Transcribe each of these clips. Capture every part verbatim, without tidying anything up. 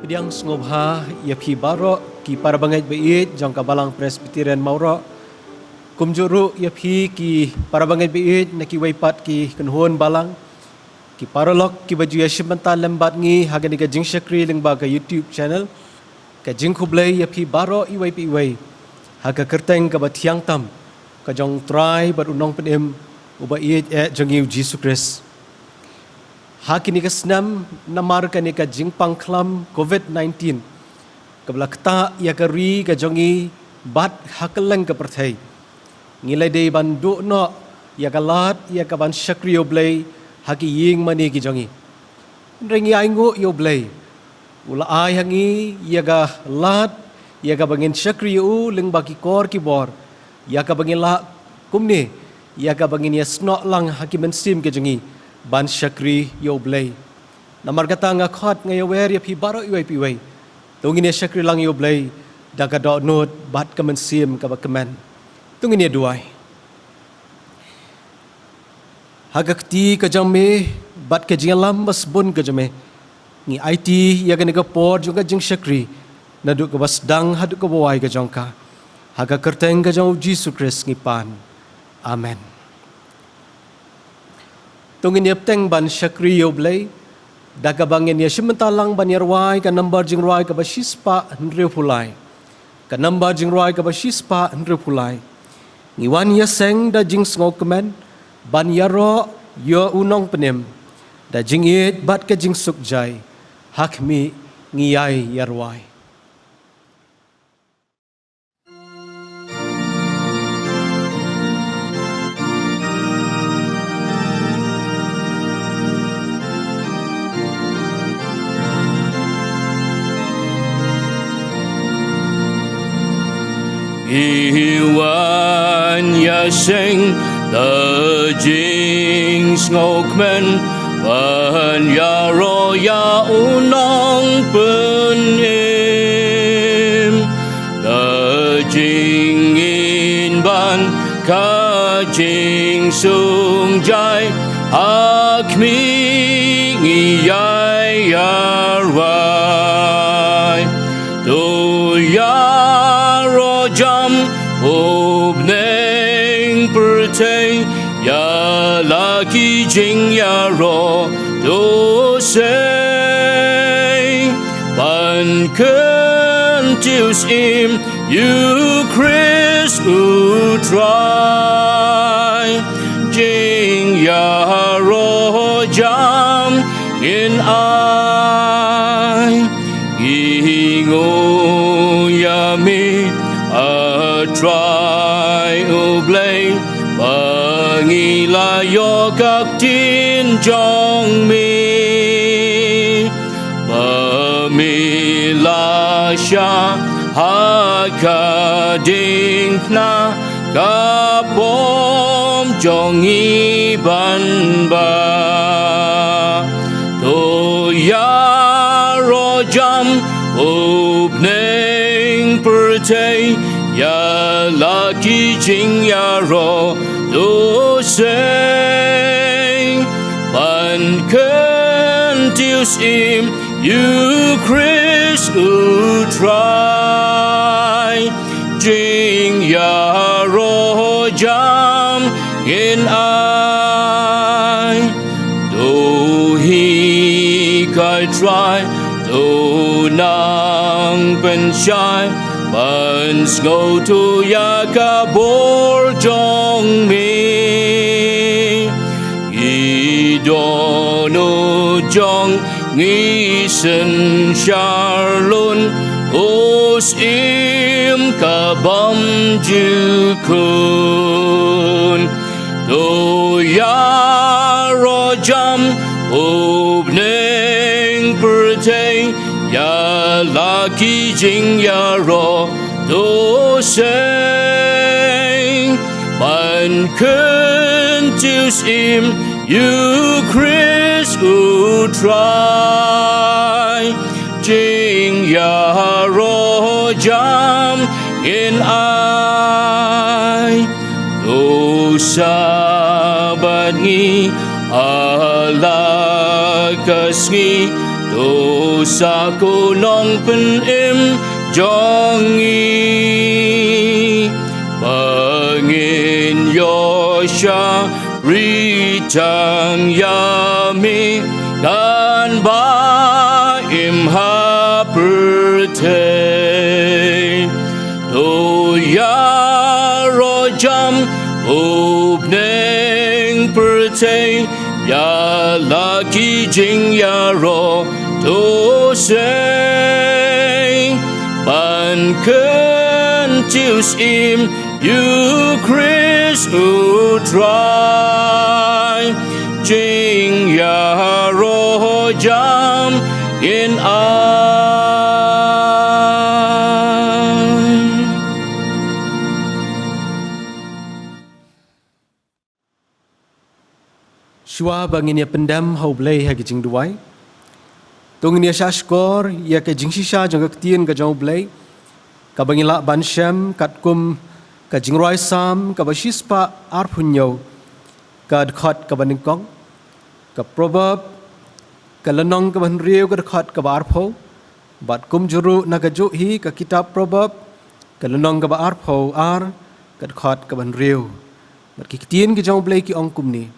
Pdiang sngewbha ïa phi baroh ki para bangeit ba ïeit jong ka Balang Presbyterian Mawroh. Kumjuh ruh ïa phi ki para bangeit ba ïeit na kiwei pat ki kynhun balang, ki paralok kiba ju ïashim bynta lem bad ngi ha kane ka jingshakri lyngba ka YouTube channel. Ka jingkhublei ïa phi baroh iwei pa iwei ha ka kyrteng kaba thiang tam ka jong U Trai bad U Nongpynim uba ïeit eh jong ngi U Jisu Khrist. Ha kine ki snem, namar kane ka jingpang khlam covid nineteen kaba la ktah ïa ka ri ka jong ngi bad ha kylleng ka pyrthei, ngi la dei ban duh noh ïa ka lad ïa ka ban shakri ïa U Blei ha ki ïing mane ki jong ngi. Hynrei ngi ainguh ïa U Blei, u la ai ha ngi ïa ka lad ïa kaba ngin shakri ïa u lyngba ki kor ki bor, ïa kaba ngin lah kumne, ïa kaba ngin ïasnoh lang ha ki mynsiem ki jong ngi ban shakri ïa U Blei. Namar kata nga khot, nga ïawer ïa phi baroh iwei pa iwei, to ngin ïashakri lang ïa U Blei da ka dohnud bad ka mynsiem kaba kmen. To ngin ïaduwai. Ha ka kti ka jong me bad ka jingïalam ba sbun ka jong me, ngi aiti ïa kane ka por jong ka jingshakri, naduh kaba sdang haduh kaba wai ka jong ka, ha ka kyrteng ka jong U Jisu Khrist ngi pan. Amen. To ngin ïa bteng ban shakri ïa U Blei da kaba ngin ïashim bynta lang ban ïarwai ka nambar jingrwai kaba shispah hynriewphew lai. Ka nambar jingrwai kaba shispah hynriewphew lai. Ngi wan ïaseng da jingsngewkmen ban ïaroh ïa U Nongpynim da jingïeit bad ka jingsuk jai. Ha khmih, ngi ïai ïarwai. Ngi wan ïaseng da jingsngewkmen ban ïaroh ïa U Nongpynim da jingim bad ka jingsuk jai. Ha khmih, ngi ïai ïarwai. To ïaroh jam, u bneng pyrthei, ïa la ki jingïaroh, to sei ban kyntiew syiem ïa U Khrist U Trai. Jingïaroh jam ngin ai, ngi nguh ïa me, A Trai U Blei, ba ngi la ïoh ka ktien jong me, ba me la shah ha ka diengphna ka bym jong ngi ban bah. To ïaroh jam, u bneng pyrthei, ïa la ki jingïaroh, to sei ban kyntiew syiem ïa U Khrist U Trai. Jingïaroh jam ngin ai. To hikai Trai, to nang pynshai ban sngewthuh ïa ka bor jong me. Ngi dohnud jong ngi synshar lun, u syiem ka bym ju khun. To ïaroh jam, u bneng pyrthei, ïa la ki jingïaroh, to sei ban kyntiew syiem ïa U Khrist U Trai. Jingïaroh jam ngin ai. To sah bad ngi ha la ka sngi, To sa ko nongpynim jong ngi, ba ngin ïoh shah ri tang ïa me, kan ba im ha pyrthei. To ïaroh jam, u bneng pyrthei, ïa la ki jingïaroh, to sei ban kyntiew syiem ïa u Khrist u Trai. Jingïaroh jam ngin ai. Shuwa ba ngin ïa pyndem ha U Blei ha ki jingduwai, to ngin ïa shahshkor ïa ka jingshisha jong ka ktien ka jong U Blei, kaba ngi lah ban shem katkum ka Jingrwai Salm kaba shispah arphew hynñiew, ka dkhot kaba nyngkong, ka Proverb ka lynnong kaba hynriew, ka dkhot kaba arphew, bad kumjuh ruh na kajuh hi ka kitab Proverb ka lynnong kaba arphew ar, ka dkhot kaba hynriew. Bad ki ktien ki jong U Blei ki ong kumne: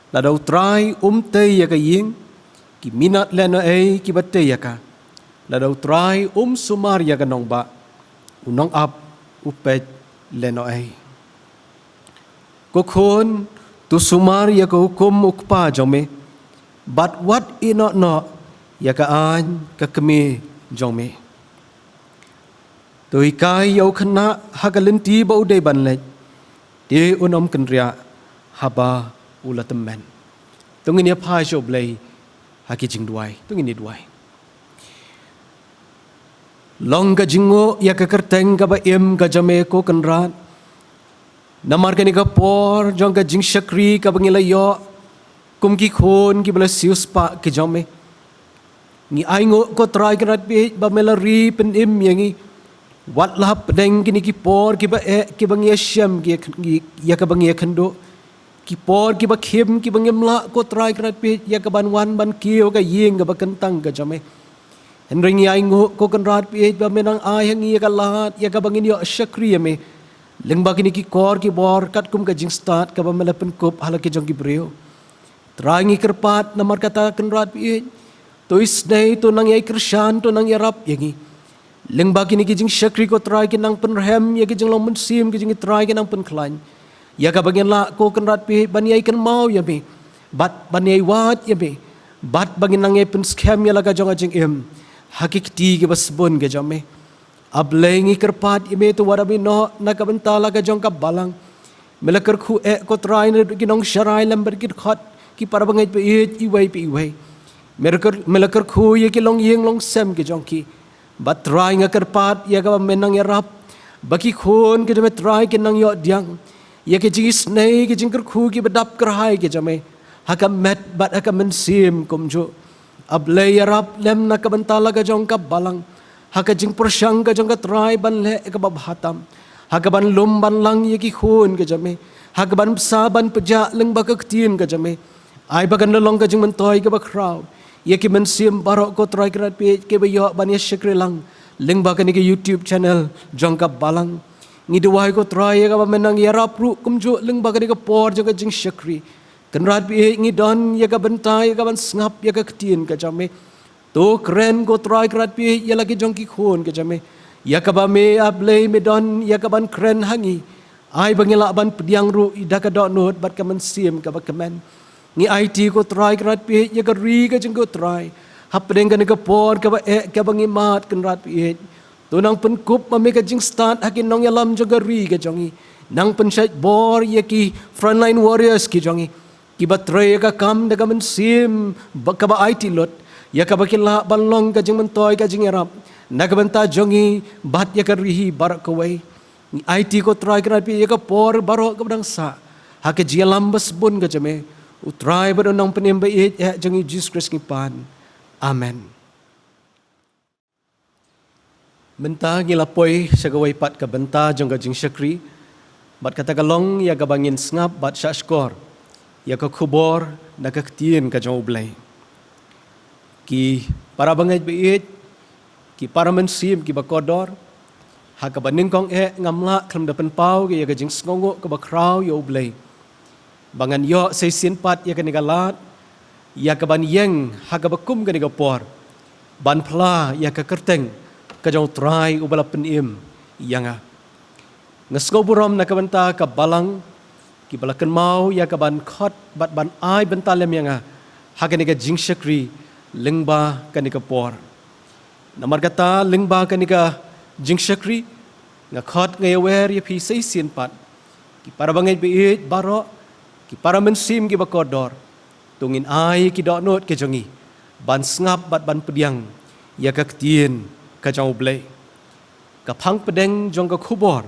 Lada U Trai um tei ïa ka ïing, ki minot lehnohei kiba tei ïa ka. Lada U Trai um sumar ïa ka nongbah, u nongap u peit lehnohei. Ko khun, to sumar ïa ka hukum u kpa jong me, bad wat ïehnoh noh ïa ka aiñ ka kmie jong me. To hikai ïa u khynnah ha ka lynti ba u dei ban leit, te un ym kynriah haba u la tymmen. To ngin ïa phai sha U Blei ha ki jingduwai. To ngin ïa duwai. Long ka jingnguh ïa ka kyrteng kaba im ka jong me, ko Kynrad, namar kane ka por jong ka jingshakri kaba ngi la ïoh kum ki khun kiba la siewspah ki jong me. Ngi ainguh, ko Trai Kynrad Baieit, ba me la ri pynim ïa ngi. Wat la hapdeng kine ki por kiba eh, kiba ngi ïa shem, ki, ki, ïa kaba ngi ïa kynduh, ki por kiba khim, kiba ngim lah, ko Trai Kynrad Baieit, ïa ka ban wan ban kiew ha ka ïing kaba kyntang ka jong me. Hynrei ngi ainguh, ko Kynrad Baieit, ba me nang ai ha ngi ïa ka lad ïa kaba ngin ïoh shakri ïa me lyngba kine ki kor ki bor, katkum ka jingstad kaba me la pynkup ha la ki jong ki briew. Trai, ngi kyrpad namar kata, Kynrad Baieit, to isynei, to nang ïai kyrshan, to nang ïarap ïa ngi. Lyngba kine ki jingshakri, ko Trai, ki nang pynrhem ïa ki jinglong mynsiem ki jong ngi, Trai, ki nang pynkhlaiñ ïa kaba ngin lah, ko Kynrad Baieit, ban ïai kynmaw ïa me, bad ban ïai wad ïa me, bad ba ngin nang ïai pynskhem ïa la ka jong ka jingim ha ki kti kiba sbun ka jong me. A Blei, ngi kyrpad ïa me, to wat ïehnoh na ka bynta la ka jong ka balang. Me la kyrkhu eh, ko Trai, naduh ki nongsharai lem bad ki dkhot, ki para bangeit baieit iwei pa iwei. Me la kyr-, me la kyrkhu ïa ki longïing longsem ki jong ki. Bad Trai, nga kyrpad ïa kaba me nang ïarap ba ki khun ki jong me, Trai, kin nang ïoh pdiang ïa ki jingisynei, ki jingkyrkhu kiba dap kyrhai ki jong me ha ka met bad ha ka mynsiem kumjuh. A Blei, ïarap lem na ka bynta la ka jong ka balang ha ka jingpyrshang ka jong ka Trai ban leh kaba bha tam, ha ka ban lum ban lang ïa ki khun ki jong me, ha ka ban bsa ban pynjah lyngba ka ktien ka jong me. Ai ba kan long ka jingmyntoi kaba khraw ïa ki mynsiem baroh, ko Trai Kynrad Baieit, kiba ïoh ban ïa shakri lang lyngba kane ka YouTube channel jong ka balang. Ngi duwai, ko Trai, ïa kaba me nang ïarap ruh kumjuh lyngba kane ka por jong ka jingshakri. Kynrad Baieit, ngi don ïa ka bynta ïa ka ban sngap ïa ka ktien ka jong me. To kren, ko Trai Kynrad Baieit, ïa la ki jong ki khun ki jong me, ïa kaba me, A Blei, me don ïa ka ban kren ha ngi. Ai ba ngin lah ban pdiang ruh da ka dohnud bad ka mynsiem kaba kmen. Ngi aiti, ko Trai Kynrad Baieit, ïa ka ri ka jong, ko Trai, hapdeng kane ka por kaba eh, kaba ngi mad, Kynrad Baieit. To nang pynkup ma me ka jingstad ha ki nongïalam jong ka ri ka jong ngi. Nang pynshait bor ïa ki frontline warriors ki jong ngi, kiba trei ïa ka kam da ka mynsiem ba, kaba aiti lut, ïa kaba kin lah ban long ka jingmyntoi, ka jingïarap na ka bynta jong ngi bad ïa ka ri hi baroh kawei. Ngi aiti, ko Trai Kynrad Baieit, ïa ka por baroh kaba dang sah ha ka jingïalam ba sbun ka jong me. U Trai bad u Nongpynim baieit eh jong ngi, Jisu Khrist, ngi pan. Amen. Mynta ngi la poi sha kawei pat ka bynta jong ka jingshakri, bad kata ka long ïa kaba ngin sngap bad shahshkor ïa ka khubor na ka ktien ka jong U Blei. Ki para bangeit ba ïeit, ki para mynsiem ki ba kordor, ha kaba nyngkong eh ngam lah khlem da pynpaw ïa ka jingsngewnguh kaba khraw ïa U Blei ba ngan ïoh sa shisien pat ïa kane ka lad, ïa kaban ïeng ha kaba kum kane ka por ban phla ïa ka kyrteng ka jong U Trai uba la pynim ïa nga. Nga sngewburom na ka bynta ka balang ki ba la kynmaw ïa kaban khot bad ban ai bynta lem ïa nga ha kane ka jingshakri lyngba kane ka por. Namar kata, lyngba kane ka jingshakri, nga khot nga ïawer ïa phi sa shisien pat, ki para bangeit ba ïeit baroh, ki para mynsiem ki ba kordor, to ngin ai ki dohnud ka jong ngi ban sngap bad ban pdiang ïa ka ktien ka jong U Blei. Ka phang pdeng jong ka khubor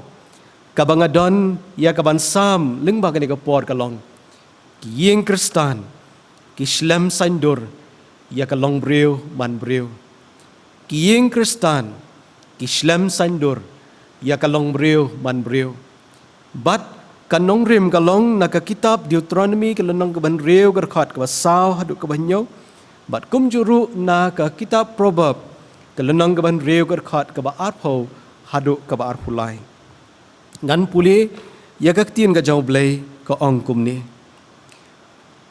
kaba nga don ïa kaban sam lyngba kane ka por ka long: Ki ïing Khristan ki slem saiñdur ïa ka longbriew manbriew. Ki ïing Khristan ki slem saiñdur ïa ka longbriew manbriew. Bad ka nongrim ka long na ka kitab Deuteronomi ka lynnong kaba hynriew ka dkhot kaba saw haduh kaba hynñiew, bad kumjuh ruh na ka kitab Proverb ka lynnong kaba hynriew ka dkhot kaba arphew haduh kaba arphew lai. Ngan pule ïa ka ktien ka jong U Blei, ka ong kumne: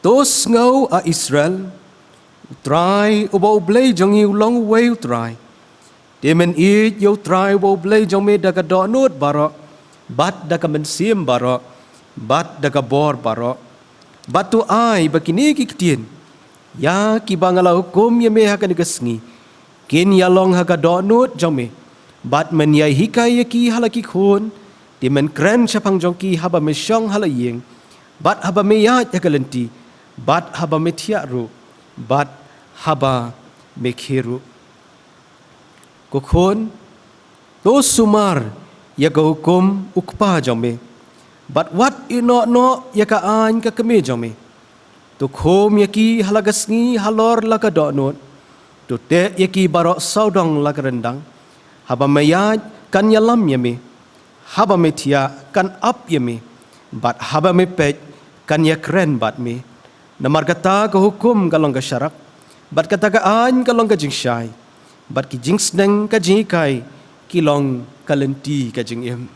To sngew, A Israel, U Trai uba U Blei jong ngi u long uwei U Trai. Te men ïeit ïa U Trai uba U Blei jong me da ka dohnud baroh, bad da ka mynsiem baroh, bad da ka bor baroh. Bad to ai ba kine ki ktien ïa ki ba nga la hukum ïa me ha kane ka sngi kin ïa long ha ka dohnud jong me, bad men ïa hikai ïa ki ha la ki khun, te men kren shaphang jong ki haba me shong ha la ïing, bad haba me ïaid ha ka lynti, bad haba me thiah ruh, bad haba me khie ruh. Ko khun, to sumar ïa ka hukum u kpa jong me, bad wat ïehnoh noh ïa ka aiñ ka kmie jong me. To khum ïa ki ha la ka sngi halor la ka dohnud. To teh ïa ki baroh sawdong la ka ryndang. Haba me ïaid kan ïalam ïa me. Haba me thiah kan ap ïa me. Bad haba me peit kan ïakren bad me. Namar kata ka hukum ka long ka sharak, bad kata ka aiñ ka long ka jingshai, bad ki jingsneng ka jinghikai ki long ka lynti ka jingim.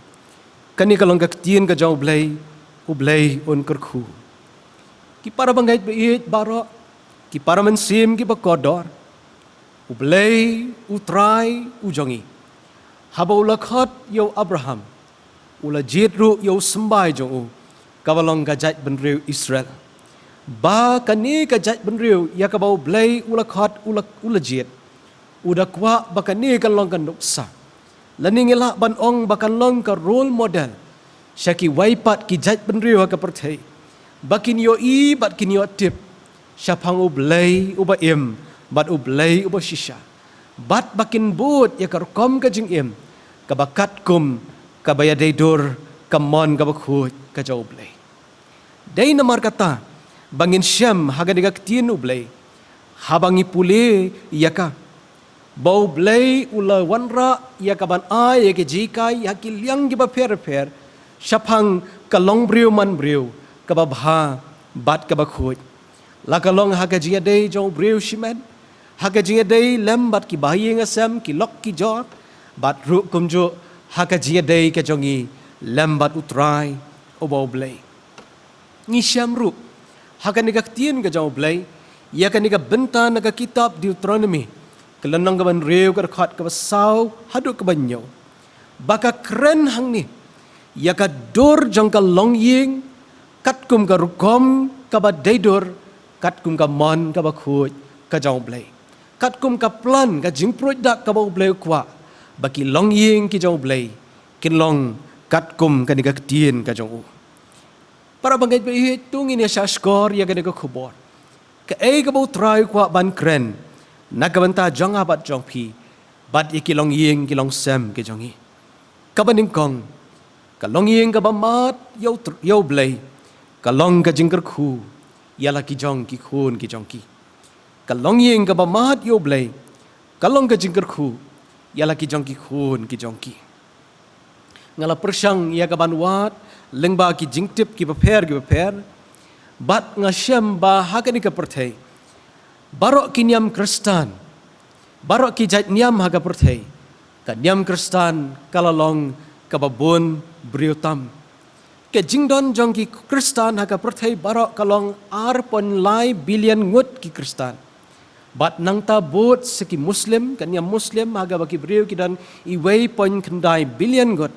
Kane ka long ka ktien ka jong U Blei. U Blei un kyrkhu. Ki para bangeit ba ïeit baroh, ki para mynsiem ki ba kordor, U Blei U Trai u jong ngi, haba u la khot ïa u Abraham, u la jied ruh ïa u symbai jong u, kaba long ka jaitbynriew Israel. Ba kane ka jaitbynriew ïa kaba U Blei u la khot, u la, u la jied, u da kwah ba kane kan long ka nuksa, lane ngi lah ban ong ba kan long ka role model sha kiwei pat ki jaitbynriew ha ka pyrthei, ba kin ïohi bad kin ïohtip shaphang U Blei uba im bad U Blei uba shisha, bad ba kin bud ïa ka rukom ka jingim kaba katkum kaba ïadei dur ka mon kaba khuid ka jong U Blei. Dei namar kata ba ngin shem ha kane ka ktien U Blei, haba ngi pule ïa ka, ba U Blei u la wanrah ïa kaban ai ïa ka jinghikai ha ki liang ki bapher bapher shaphang ka longbriew manbriew, kaba bha bad kaba khuid. La ka long ha ka jingïadei jong u briew shimet, ha ka jingïadei lem bad ki bahaïing hasem, ki lok ki jor, bad ruh kumjuh ha ka jingïadei ka jong ngi lem bad U Trai uba U Blei. Ngi shem ruh ha kane ka ktien ka jong U Blei ïa kane ka bynta na ka kitab Deuteronomi ka lynnong kaba hynriew ka dkhot kaba saw haduh kaba hynñiew, ba ka kren hangne ïa ka dur jong ka longïing katkum ka rukom kaba dei dur, katkum ka mon kaba khuid ka jong U Blei, katkum ka plan ka jingpruid dak kaba U Blei u kwah ba ki longïing ki jong U Blei kin long katkum kane ka ktien ka jong u. Para bangeit ba ïeit, to ngin ïa shahshkor ïa kane ka khubor. Kaei kaba U Trai u kwah ban kren na ka bynta jong nga bad jong phi, bad ïa ki longïing ki longsem ki jong ngi? Kaba nyngkong, ka longïing kaba mad ïa U Tr-, ïa U Blei ka long ka jingkyrkhu ïa la ki jong ki khun ki jong ki. Ka longïing kaba mad ïa U Blei ka long ka jingkyrkhu ïa la ki jong ki khun ki jong ki. Nga la pyrshang ïa kaban wad lyngba ki jingtip ki bapher ki bapher, bad nga shem ba ha kane ka pyrthei Baroh ki niam Khristan, baroh ki jait niam ha ka pyrthei, ka niam Khristan ka la long kaba bun briew tam. Ka jingdon jong ki Khristan ha ka pyrthei baroh ka long ar point lai billion ngut ki Khristan. Bad nangta bud sa ki Muslim, ka niam Muslim, ha kaba ki briew ki don iwei point khyndai billion ngut.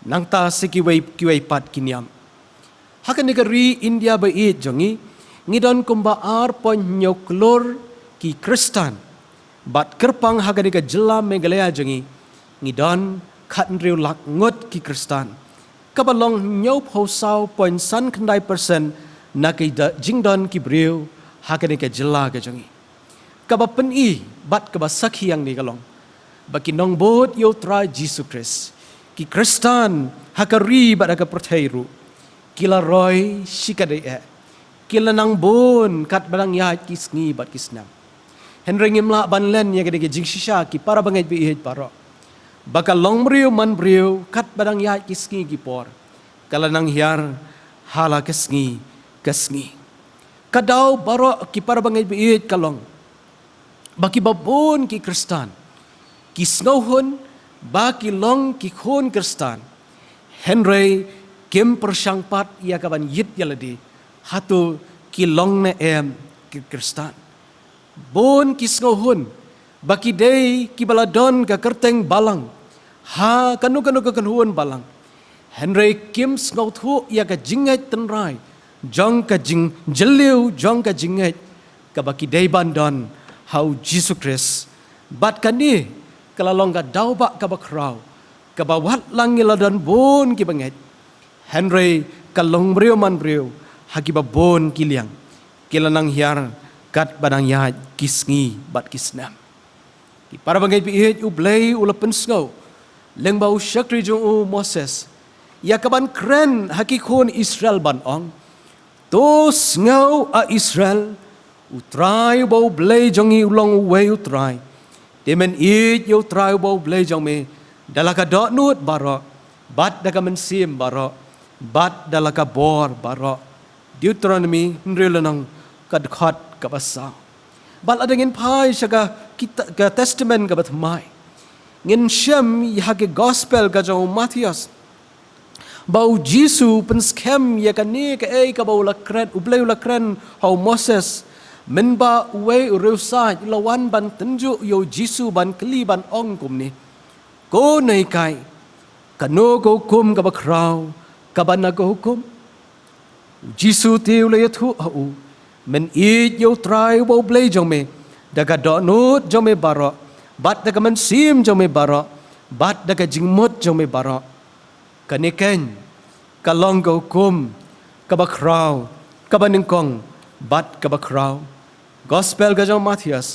Nangta sa kiwei, kiwei pat ki niam. Ha kane ka ri India ba ïeit jong ngi, ngi don kumba ar point hynñiew klur ki Khristan. Bad kyrpang ha kane ka jylla Meghalaya jong ngi, ngi don khathynriew lak ngut ki Khristan. Kaba long hynñiewphew saw point san khyndai percent na ka da-, jingdon ki briew ha kane ka jylla ka jong ngi. Kaba pyni bad kaba sakhi hangne ka long ba ki nongbud ïa U Trai Jisu Khrist, ki Khristan ha ka ri bad ha ka pyrthei ruh, ki la roi shikatdei eh. Ki la nang bun katba dang ïaid ki sngi bad ki snem. Hynrei ngim lah ban len ïa kane ka jingshisha, ki para bangeit ba ïeit baroh, ba ka longbriew manbriew katba dang ïaid ki sngi ki por, ka la nang hiar ha la ka sngi ka sngi. Ka daw baroh, ki para bangeit ba ïeit, ka long ba kiba bun ki Khristan ki sngewhun ba ki long ki khun Khristan, hynrei kim pyrshang pat ïa kaban ïit ïa lade hato ki long ne em ki Khristan. Bun ki sngewhun ba ki dei kiba la don ka kyrteng balang ha kano kano ka kynhun balang, hynrei kim sngewthuh ïa ka jingngeit tynrai jong ka jingjylliew jong ka jingngeit kaba ki dei ban don ha U Jisu Khrist. Bad kane ka la long ka daw ba kaba khraw, kaba wat la ngi la don bun kiba ngeit, hynrei ka longbriew manbriew ha kiba bun ki liang, ki la nang hiar katba dang ïaid ki sngi bad ki snem. Ki para bangeit ba ïeit, U Blei u la pynsngew lyngba u shakri jong u Moses ïa kaban kren ha ki khun Israel ban ong, "To sngew, A Israel, U Trai uba U Blei jong ngi u long uwei U Trai. Te men ïeit ïa U Trai uba U Blei jong me da la ka dohnud baroh, bad da ka mynsiem baroh, bad da la ka bor baroh." Deuteronomi hynriew lynnong, ka dkhot kaba saw. Bad lada ngin phai sha ka kita-, ka Testament kaba thymmai, ngin shem ïa ha ka Gospel ka jong u Mathaios ba U Jisu u pynskhem ïa kane kaei kaba u la kren, U Blei u la kren ha u Moses, mynba uwei u riewsaid u la wan ban tynjuh ïa U Jisu ban kylli ban ong kumne, "Ko nonghikai, kano ka hukum kaba khraw kaba na ka hukum?" U Jisu te u la ïathuh ha u, "Men ïeit ïa U Trai uba U Blei jong me da ka dohnud jong me baroh, bad da ka mynsiem jong me baroh, bad da ka jingmut jong me baroh. Kane keiñ ka long ka hukum kaba khraw, kaba nyngkong bad kaba khraw." Gospel ka jong u Mathaios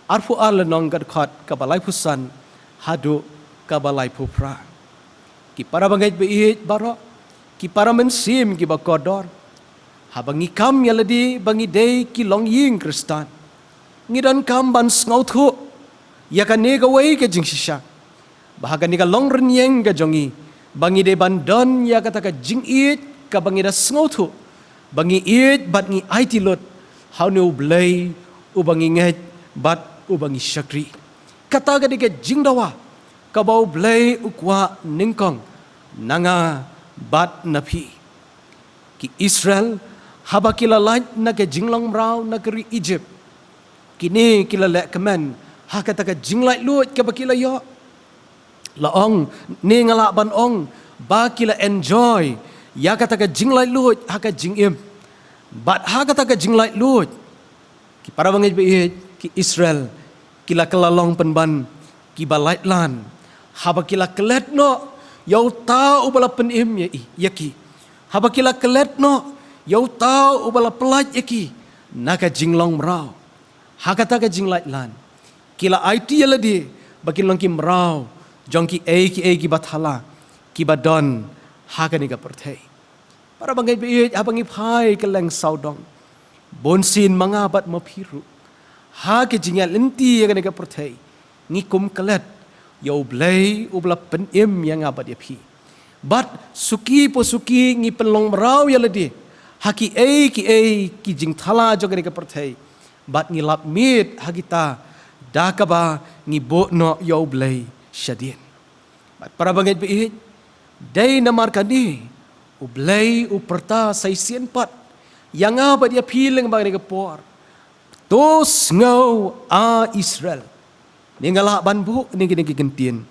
arphew ar lynnong, ka dkhot kaba laiphew san haduh kaba laiphew phra. Ki para bangeit ba ïeit baroh, ki para mynsiem kiba kordor, haba ngi kam ïa lade ba ngi dei ki longïing Khristan, ngi donkam ban sngewthuh ïa kane kawei ka jingshisha, ba ha kane ka longrynïeng ka jong ngi, ba ngi dei ban don ïa kata ka jingïeit kaba ngi da sngewthuh, ba ngi ïeit bad ngi aiti lut ha une U Blei uba ngi ngeit bad uba ngi shakri. Kata ka dei ka jingdawa kaba U Blei u kwah nyngkong na nga bad na phi. Ki Israel, haba ki la lait na ka jinglong mraw na ka ri Egypt, kine ki la leh kmen ha kata ka jinglaitluid kaba ki la ïoh. La ong, ne nga lah ban ong ba ki la enjoy ïa kata ka jinglaitluid ha ka jingim. Bad ha kata ka jinglaitluid, ki para bangeit ba ïeit, ki Israel ki la kylla long pynban kiba laitlan, haba ki la klet noh ïa uta uba la pynim ïa i, ïa ki. Haba ki la klet noh ïa uta uba la pyllait ïa ki na ka jinglong mraw. Ha kata ka jinglaitlan, ki la aiti ïa lade ba kin long ki mraw jong kiei kiei kiba thala kiba don ha kane ka pyrthei. Para bangeit ba ïeit, haba ngi phai kylleng sawdong, bunsien ma nga bad ma phi ruh, ha ka jingïaid lynti ïa kane ka pyrthei, ngi kum klet ïa U Blei uba la pynim ïa nga bad ïa phi. Bad suki pa suki ngi pynlong mraw ïa lade ha kiei kiei ki jingthala jong kane ka pyrthei. Bad ngi lap miet ha kita da kaba ngi buh noh ïa U Blei shadien. Bad para bangeit baieit, dei namar kane U Blei u pyrta sa shisien pat ïa nga bad ïa phi lyngba kane ka por. To sngew, a Israel. Ngi lah ban buh kine ki kyntien.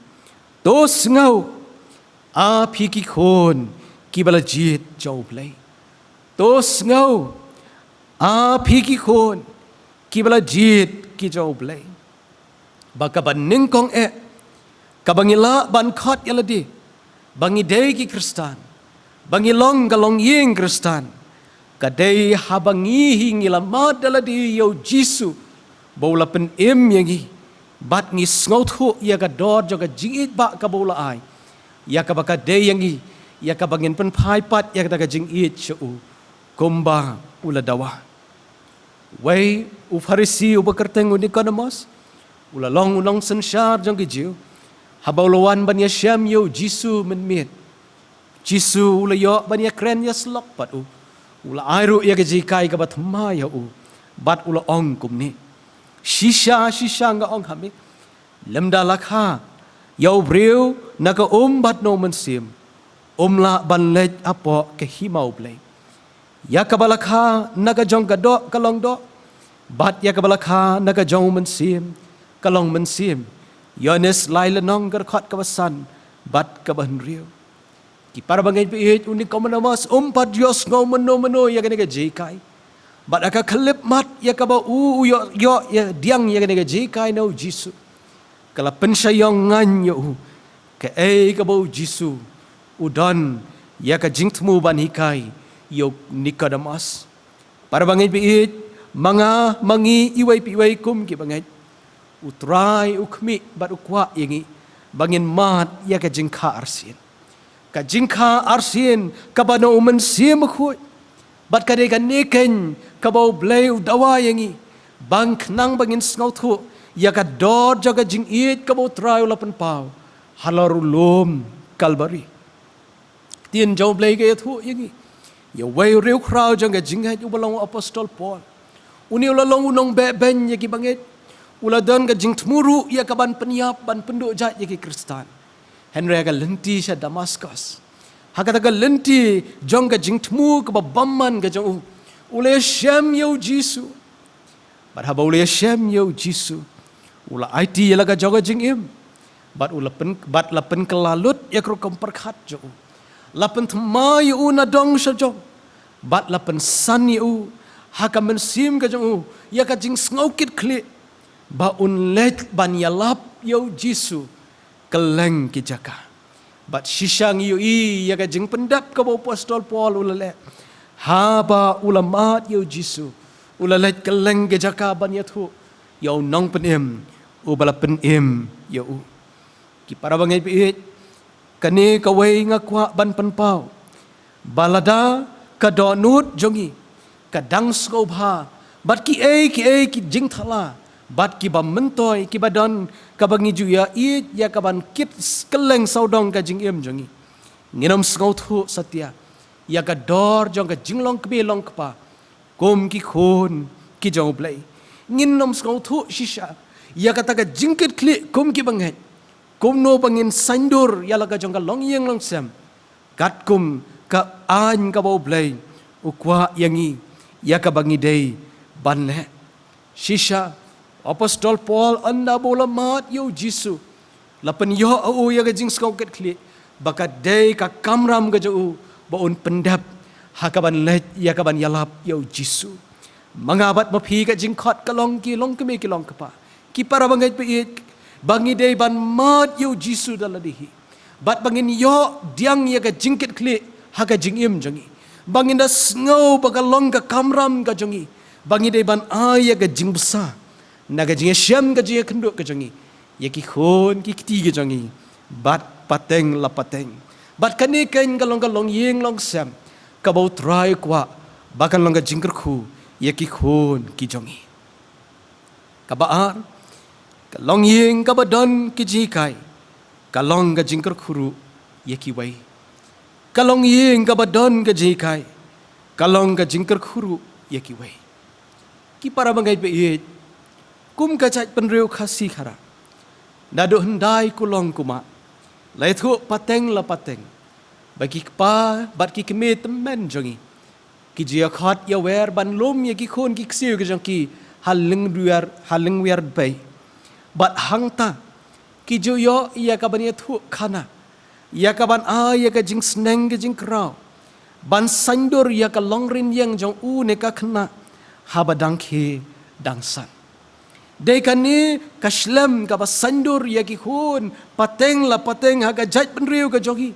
To sngew, a phi ki khun kiba la jied jong U Blei. To sngew, a phi ki khun kiba la jied ki jong U Blei. Ba kaba nyngkong eh, kaba ngi lah ban khot ïa lade ba ngi dei ki Khristan, ba ngi long ka longïing Khristan, ka dei haba ngi hi ngi la mad da lade ïa U Jisu ba u la pynim ïa ngi, bad ngi sngewthuh ïa ka dor jong ka jingïeit ba kaba u la ai, ïa kaba ka dei ïa ngi, ïa kaba ngin pynphai pat ïa kata ka jingïeit sha u, kumba u la dawa. Wei u Pharisi uba kyrteng u Nikodemos, u la long u nongsynshar jong ki Jiw. Haba u la wan ban ïashem ïa U Jisu mynmiet, Jisu u la ïoh ban ïakren ïasyllok bad u. U la ai ruh ïa ka jinghikai kaba thymmai ha u, bad u la ong kumne: Shisha, shisha nga ong ha me, lymda la kha ïa u briew na ka um bad na U Mynsiem, um lah ban leit hapoh ka hima U Blei. Ïa kaba la kha na ka jong ka doh ka long doh, bad ïa kaba la kha na ka jong U Mynsiem ka long mynsiem. Ïoannis lai lynnong, ka dkhot kaba san bad kaba hynriew. Ki para bangeit baieit, u Nikodemos um pat ïohsngew mynno mynno ïa kane ka jinghikai. Bad ha ka khyllipmat ïa kaba u, u ïoh, ïoh ïa, pdiang ïa kane ka jinghikai na U Jisu, ka la pynshai ïong ngan ïa u kaei kaba U Jisu u don ïa ka jingthmu ban hikai ïa u Nikodemos. Para bangeit baieit, ma nga ma ngi iwei pa iwei kum ki bangeit, U Trai u khmih bad u kwah ïa ngi ba ngin mad ïa ka jingkha arsien. Ka jingkha arsien kaba na U Mynsiem Bakhuid. Bad ka dei kane keiñ kaba U Blei u dawa ïa ngi, ba khnang ba ngin sngewthuh ïa ka dor jong ka jingïeit kaba U Trai u la pynpaw halor u lum Kalbari. Ktien jong U Blei ka ïathuh ïa ngi ïa uwei u riewkhraw jong ka jingngeit uba long u apostol Paul. Une u la long u nongbeh beiñ ïa ki bangeit. U la don ka jingthmu ruh ïa ka ban pynïap, ban pynduh jait ïa ki Khristan. Hynrei ha ka lynti sha Damaskus, ha kata ka lynti jong ka jingthmu kaba bymman ka jong u, u la ïashem ïa U Jisu. Bad haba u la ïashem ïa U Jisu, u la aiti ïa la ka jong ka jingim. Bad u la pyn, bad la pynkylla lut ïa ka rukom pyrkhat jong u. La pynthymmai ïa u na dong sha jong. Bad la pynsan ïa u ha ka mynsiem ka jong u ïa ka jingsngew kit khlieh ba un leit ban ïalap ïa U Jisu kylleng ki jaka. Bad shisha ngi ïohi ïa ka jingpyndep kaba u apostol Paul u la leh. Haba u la mad ïa U Jisu, u la leit kylleng ki jaka ban ïathuh ïa u Nongpynim uba la pynim ïa u. Ki para bangeit baieit, kane kawei nga kwah ban pynpaw ba lada ka dohnud jong ngi ka dang sngewbha bad kiei kiei ki jingthala bad kiba myntoi kiba don, kaba ngi ju ïaieit ïa ka ban kit kylleng sawdong ka jingim jong ngi, ngin ym sngewthuh satia ïa ka dor jong ka jinglong kmie long kpa kum ki khun ki jong U Blei. Ngin ym sngewthuh shisha ïa kata ka jingkit khlieh kum ki bangeit, kumno ba ngin saiñdur ïa la ka jong ka longïing longsem katkum ka aiñ kaba U Blei u kwah ïa ngi, ïa kaba ngi dei ban leh. Shisha, u apostol Paul ynda ba u la mad ïa U Jisu, la pynïoh ha u ïa ka jingsngew kit khlieh ba ka dei ka kamram ka jong u ba un pyndep ha ka ban leit ïa ka ban ïalap ïa U Jisu. Ma nga bad ma phi, ka jingkhot ka long, ki long kmie ki long kpa, ki para bangeit baieit, ba ngi dei ban mad ïa U Jisu da lade hi, bad ba ngin ïoh pdiang ïa ka jingkit khlieh ha ka jingim jong ngi, ba ngin da sngew ba ka long ka kamram ka jong ngi ba ngi dei ban ai ïa ka jingbsa na ka jingïashem ka jingïakynduh ka jong ngi ïa ki khun ki kti ka jong ngi bad pateng la pateng. Bad kane keiñ ka long ka longïing longsem kaba U Trai u kwah ba kan long ka jingkyrkhu ïa ki khun ki jong ngi. Kaba ar, ka longïing kaba don ki jinghikai ka long ka jingkyrkhu ruh ïa kiwei. Ka longïing kaba don ka jinghikai ka long ka jingkyrkhu ruh ïa kiwei. Ki para bangeit ba ïeit, kum ka jaitbynriew Khasi Khara, naduh hyndai kulong kumba la ïathuh pateng la pateng ba ki kpa bad ki kmie tymmen jong ngi ki ju ïakhot ïawer ban lum ïa ki khun ki ksiew ki jong ki ha lyngwiar, ha lyngwiar bei. Bad hangta ki ju ïoh ïa ka ban ïathuh khana, ïa ka ban ai ïa ka jingsneng ka jingkraw ban saiñdur ïa ka longrynieng jong u ne ka khynnah haba dang khie dang san. Dei kane ka shlem kaba saiñdur ïa ki khun pateng la pateng ha ka jaitbynriew ka jong ngi.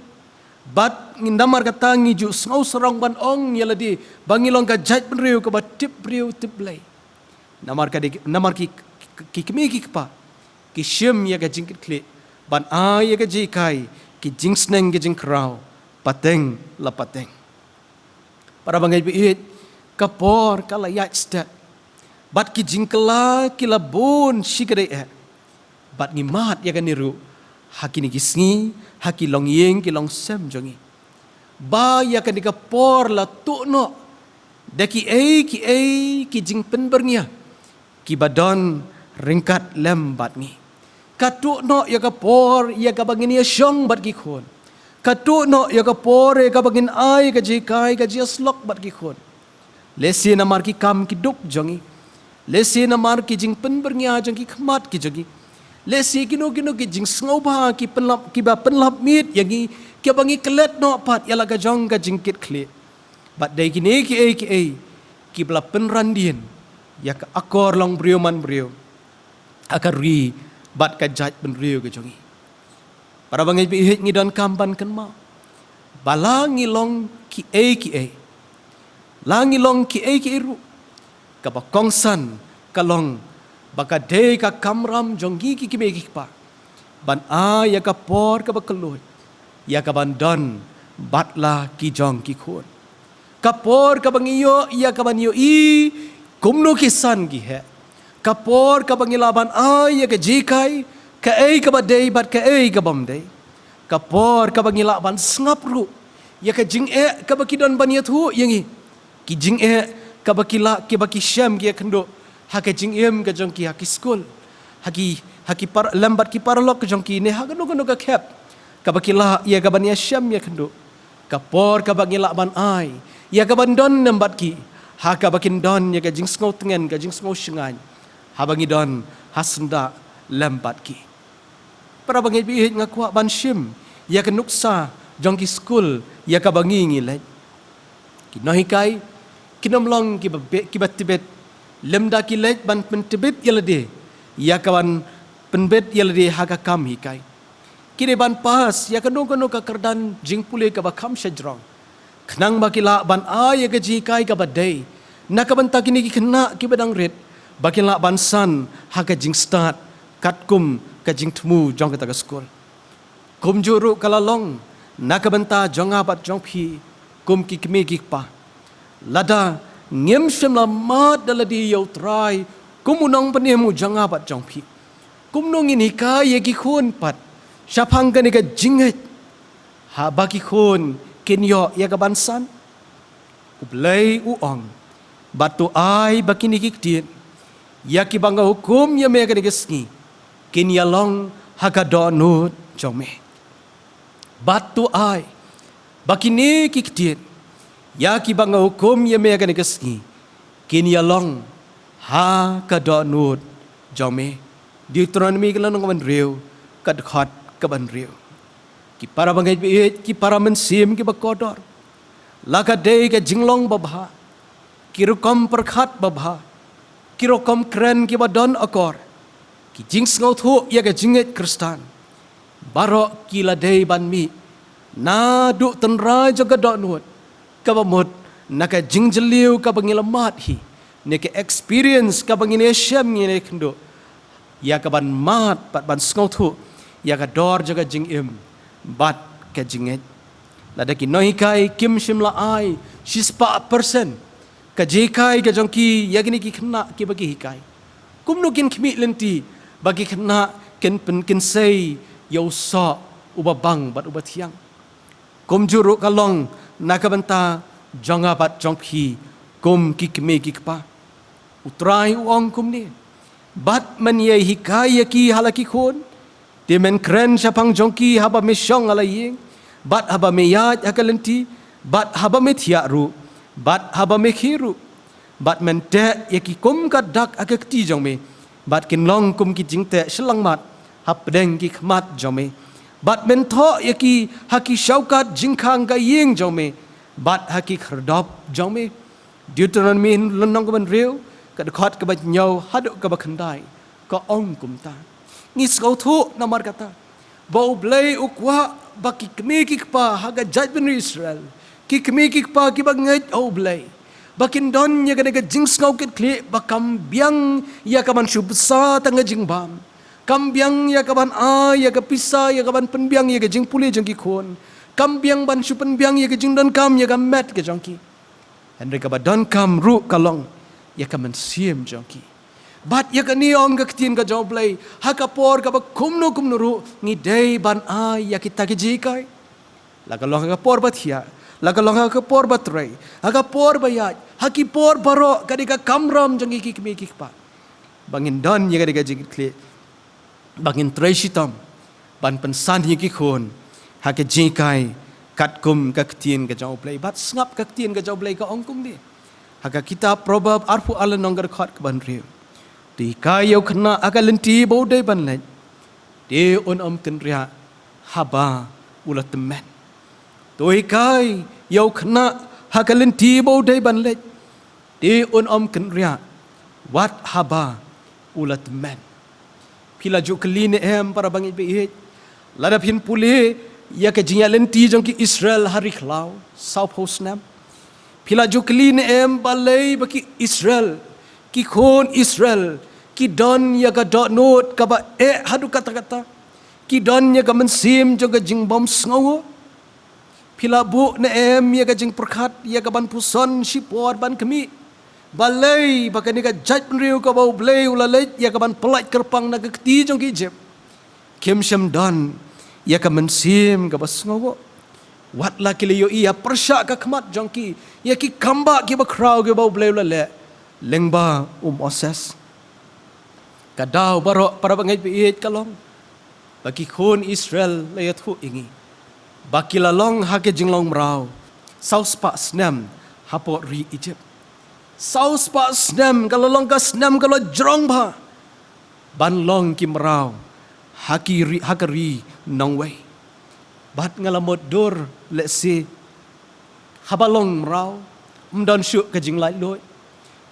Bad ngi namar kata ngi ju sngew sarong ban ong ïa lade ba ngi long ka jaitbynriew kaba tip briew tip Blei. Namar ka dei, namar ki, ki, ki kmie ki kpa ki shim ïa ka jingkitkhlieh ban ai ïa ka jinghikai ki jingsneng ki jingkraw pateng la pateng. Para bangeit ba ïeit, ka por ka la ïaid stet bad ki jingkylla ki la bun shikatdei eh. Bad ngi mad ïa kane ruh ha kine ki sngi ha ki longïing ki longsem jong ngi ba ïa kane ka por la tuh noh da kiei kiei ki jingpynbyrngia kiba don ryngkat lem bad ngi. Ka tuh noh ïa ka por ïa kaba ngin ïashong bad ki khun. Ka tuh noh ïa ka por ïa kaba ngin ai ka jinghikai ka jingïasyllok bad ki khun. Lehse namar ki kam ki duk jong ngi, lehse namar ki jingpynbyrngia jong ki khmat ki jong ngi, lehse kino kino ki jingsngewbha ki pynlap, kiba pynlap miet ïa ngi, kiba ngi klet noh pat ïa la ka jong ka jingkitkhlieh. Bad dei kine kiei kiei kiba la pynrandien ïa ka akor longbriew manbriew ha ka ri bad ka jaitbynriew ka jong ngi. Para bangeit ba ïeit, ngi donkam ban kynmaw ba la ngi long kiei kiei, la ngi long kiei kiei ruh, kaba kongsan ka long ba ka dei ka kamram jong ngi ki kmie ki kpa ban ai ïa ka por kaba kylluid ïa ka ban don bad la ki jong ki khun. Ka por kaba ngi ïoh ïa ka ban ïohi kumno ki san ki heh. Ka por kaba ngi lah ban ai ïa ka jinghikai kaei kaba dei bad kaei kabym dei. Ka por kaba ngi lah ban sngap ruh ïa ka jingeh kaba ki don ban ïathuh ïa ngi, ki jingeh kaba ki lah, kiba ki shem ki ïakynduh ha ka jingim ka jong ki ha ki skul, ha ki, ha ki par-, lem bad ki paralok ka jong ki ne ha kano kano ka khep kaba ki lah ïa ka ban ïashem ïakynduh. Ka por kaba ngi lah ban ai ïa ka ban don lem bad ki ha kaba kin don ïa ka jingsngew tngen, ka jingsngew shngaiñ haba ngi don ha syndah lem bad ki. Para bangeit ba ïeit, nga kwah ban shim ïa ka nuksa jong ki skul ïa kaba ngi ngi leit. Ki nonghikai kin ym long kiba be-, kiba tbit lymda ki leit ban pyntbit ïa lade ïa ka ban pynbit ïa lade ha ka kam hikai. Ki dei ban pass ïa kano kano ka kyrdan jingpule kaba kham shajrong, khnang ba ki lah ban ai ïa ka jinghikai kaba dei na ka bynta kine ki khynnah kiba dang rit, ba ki lah ban san ha ka jingstad katkum ka jingthmu jong kata ka skul. Kumjuh ruh ka la long na ka bynta jong nga bad jong phi kum ki kmie ki kpa. Lada ngim shym la mad da lade ïa U Trai kum U Nongpynim jong nga bad jong phi, kumno ngin hikai ïa ki khun pat shaphang kane ka jingngeit haba ki khun kin ïoh ïa ka ban san? U Blei u ong, "Bad to ai ba kine ki ktien ïa kiba nga hukum ïa me kane ka sngi kin ïalong ha ka dohnud jong me." Bad to ai ba kine ki ktien ïa kiba nga hukum ïa me kane ka sngi kin ïalong ha ka dohnud jong me. Deuteronomi ka lynnong kaba hynriew, ka dkhot kaba hynriew. Ki para bangeit ba ïeit, ki para mynsiem kiba kordor, la ka dei ka jinglong babha, ki rukom pyrkhat babha, ki rukom kren kiba don akor, ki jingsngewthuh ïa ka jingngeit Khristan, baroh ki la dei ban mih naduh tynrai jong ka dohnud, kaba mut na ka jingjylliew kaba ngi la mad hi, ne ka experience kaba ngi ïashem ngi ïakynduh, ïa ka ban mad bad ban sngewthuh ïa ka dor jong ka jingim bad ka jingngeit. Lada ki nonghikai kim shym la ai shispah persen ka jinghikai ka jong ki ïa kine ki khynnah kiba ki hikai, kumno kin khmih lynti ba ki khynnah kin pyn-, kin sei ïa u soh uba bang bad uba thiang? Kumjuh ruh ka long na ka bynta jong nga bad jong phi kum ki kmie ki kpa. U Trai u ong kumne: Bad men ïai hikai ïa ki ha la ki khun, te men kren shaphang jong ki haba me shong ha la ïing, bad haba me ïaid ha ka lynti, bad haba me thiah ruh, bad haba me khie ruh. Bad men teh ïa ki kum ka dak ha ka kti jong me, bad kin long kum ki jingteh shyllangmat hapdeng ki khmat jong me. Bad men thoh ïa ki ha ki shaukat jingkhang ka ïing jong me, bad ha ki khyrdop jong me. Deuteronomi lynnong kaba hynriew, ka dkhot kaba hynñiew haduh kaba khyndai, ka ong kumta. Ngi sngewthuh namar kata ba U Blei u kwah ba ki kmie ki kpa ha ka jaitbynriew Israel, ki kmie ki kpa kiba ngeit ha U Blei, ba kin don ïa kane ka jingsngew kit khlieh ba kam biang ïa ka ban shu bsa tang ka jingbam, kam biang ïa ka ban ai ïa ka pisa ïa ka ban pynbiang ïa ka jingpule jong ki khun, kam biang ban shu pynbiang ïa ka jingdonkam ïa ka met ka jong ki. Hynrei kaba donkam ruh ka long ïa ka mynsiem jong ki. Bad ïa kane ong ka ktien ka jong U Blei, ha ka por kaba kumno kumno ruh ngi dei ban ai ïa kita ki jinghikai. La ka long ha ka por ba thiah, la ka long ha ka por ba trei, ha ka por ba ïaid, ha ki por baroh ka dei ka kamram jong ngi ki kmie ki kpa ba ngin don ïa ka dei ka jingkit khlieh, ba ngin trei shitom ban pynsan ïa ki khun ha ka jinghikai katkum ka ktien ka jong U Blei. Bad sngap ka ktien ka jong U Blei ka ong kumne ha ka kitab Proverb arphew ar lynnong ka dkhot kaba hynriew: To hikai ïa u khynnah ha ka lynti ba u dei ban leit, te un ym kynriah haba u la tymmen. To hikai ïa u khynnah ha ka lynti ba u dei ban leit, te un ym kynriah wat haba u la tymmen. Phi la ju kylli ne em, para bangeit ba ïeit, lada phin pule ïa ka jingïaid lynti jong ki Israel ha ri khlaw sawphew snem? Phi la ju kylli ne em balei ba ki Israel, ki khun Israel, ki don ïa ka dohnud kaba eh haduh katta katta, ki don ïa ka mynsiem jong ka jingbym sngewnguh? Phi la buh ne em ïa ka jingpyrkhat ïa ka ban puson shipor ban khmih? Balei ba kane ka jaitbynriew kaba U Blei u la leit ïa ka ban pyllait kyrpang na ka kti jong ki Ijipt, kim shym don ïa ka mynsiem kaba sngewnguh? Wat la ki la ïohi ïa pyrshah ka khmat jong ki ïa ki kambah kiba khraw kiba U Blei u la leh lyngba u Moses. Ka daw baroh, para bangeit ba ïeit, ka long ba ki khun Israel, la ïathuh ïa ngi ba ki la long ha ka jinglong mraw saw spah snem hapoh ri Ijipt. Saw spah snem ka la long ka snem ka la jrong bha ban long ki mraw ha ki ri, ha ka ri nongwei. Bad nga la mutdur lehse haba long mraw ym don shuh ka jinglaitluid.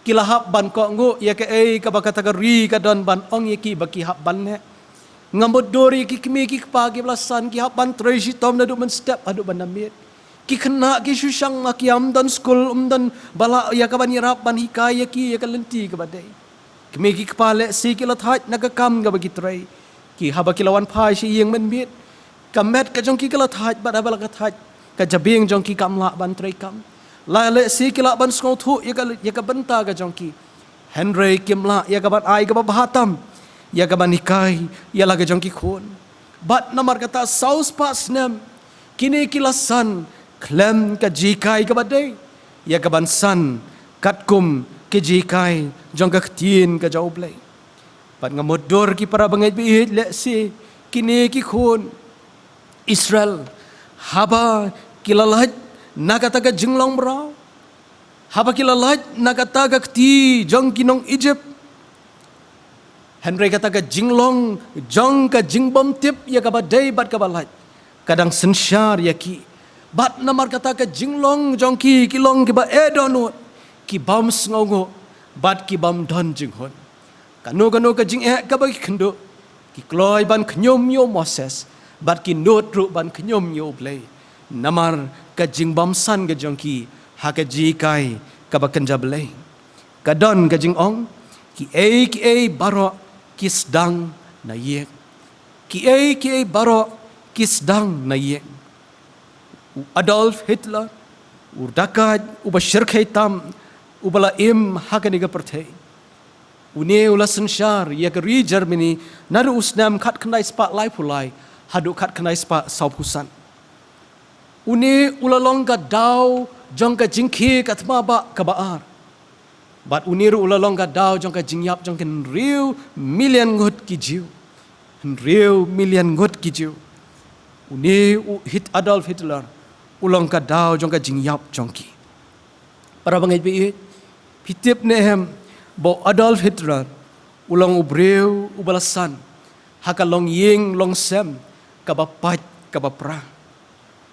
Ki la hap ban kohnguh ïa kaei kaba kata ka ri ka don ban ong ïa ki ba ki hap ban leh. Nga mutdur ïa ki kmie ki kpa kiba la san, ki hap ban trei shitom naduh mynstep haduh ban da miet. Ki khynnah ki shu shang ma ki, ym don skul, ym don ba lah ïa ka ban ïarap ban hikai ïa ki ïa ka lynti kaba dei. Kmie ki kpa lehse ki la thait na ka kam kaba ki trei. Ki haba ki la wan phai sha ïing mynmiet, ka met ka jong ki ka la thait, bad haba la ka thait, ka jabieng jong ki kam lah ban trei kam. La lehse ki lah ban sngewthuh ïa ka, ïa ka bynta ka jong ki, hynrei kim lah ïa ka ban ai kaba bha tam ïa ka ban hikai ïa la ka jong ki khun. Bad namar kata saw spah snem kine ki la san khlem ka jinghikai kaba dei, ïa ka ban san katkum ka jinghikai jong ka ktien ka jong U Blei. Bad nga mutdur ki para bangeit ba ïeit, lehse kine ki khun Israel, haba ki la lait na kata ka jinglong mraw, haba ki la lait na kata ka kti jong ki nong Ijipt, hynrei kata ka jinglong jong ka jingbymtip ïa kaba dei bad kaba lait ka dang synshar ïa ki. Bad namar kata ka jinglong jong ki, ki long kiba eh dohnud, ki bym sngewnguh bad ki bym don jinghun. Kano kano ka jingeh kaba ki kynduh, ki kloi ban khñium ïa u Moses, bad ki nud ruh ban khñium ïa U Blei namar ka jingbymsan ka jong ki ha ka jinghikai kaba kynja Blei. Ka don ka jingong, kiei kiei baroh ki sdang na ïing. Kiei kiei baroh ki sdang na ïing. U Adolf Hitler, u dakaid uba shyrkhei tam uba la im ha kane ka pyrthei, une u la synshar ïa ka ri Germany naduh u snem khatkhyndai spah laiphew lai haduh khatkhyndai spah sawphew san. Une u la long ka daw jong ka jingkhie ka thma bah kaba ar. Bad une ruh u la long ka daw jong ka jingïap jong ki hynriew million ngut ki Jiw. Hynriew million ngut ki Jiw. Une u Hit-, Adolf Hitler, u long ka daw jong ka jingïap jong ki. Para bangeit ba ïeit, phi tip ne em, ba u Adolf Hitler u long u briew uba la san ha ka longïing longsem kaba pait kaba pra.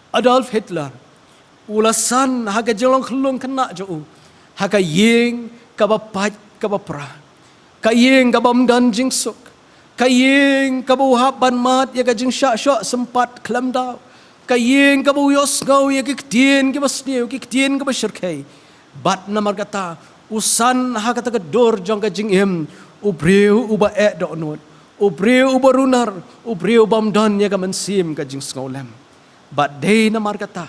Adolf Hitler u la san ha ka jinglong khyllung khynnah jong u ha ka ïing kaba pait kaba pra, ka ïing kaba ym don jingsuk, ka ïing kaba u hap ban mad ïa ka jingshah shoh sympat khlem daw, ka ïing kaba u ïohsngew ïa ki ktien kiba sniew, ki ktien kiba shyrkhei. Bad namar kata, u san ha kata ka dur jong ka jingim u briew uba eh dohnud, u briew uba runar, u briew bym don ïa ka mynsiem ka jingsngewlem. Bad dei namar kata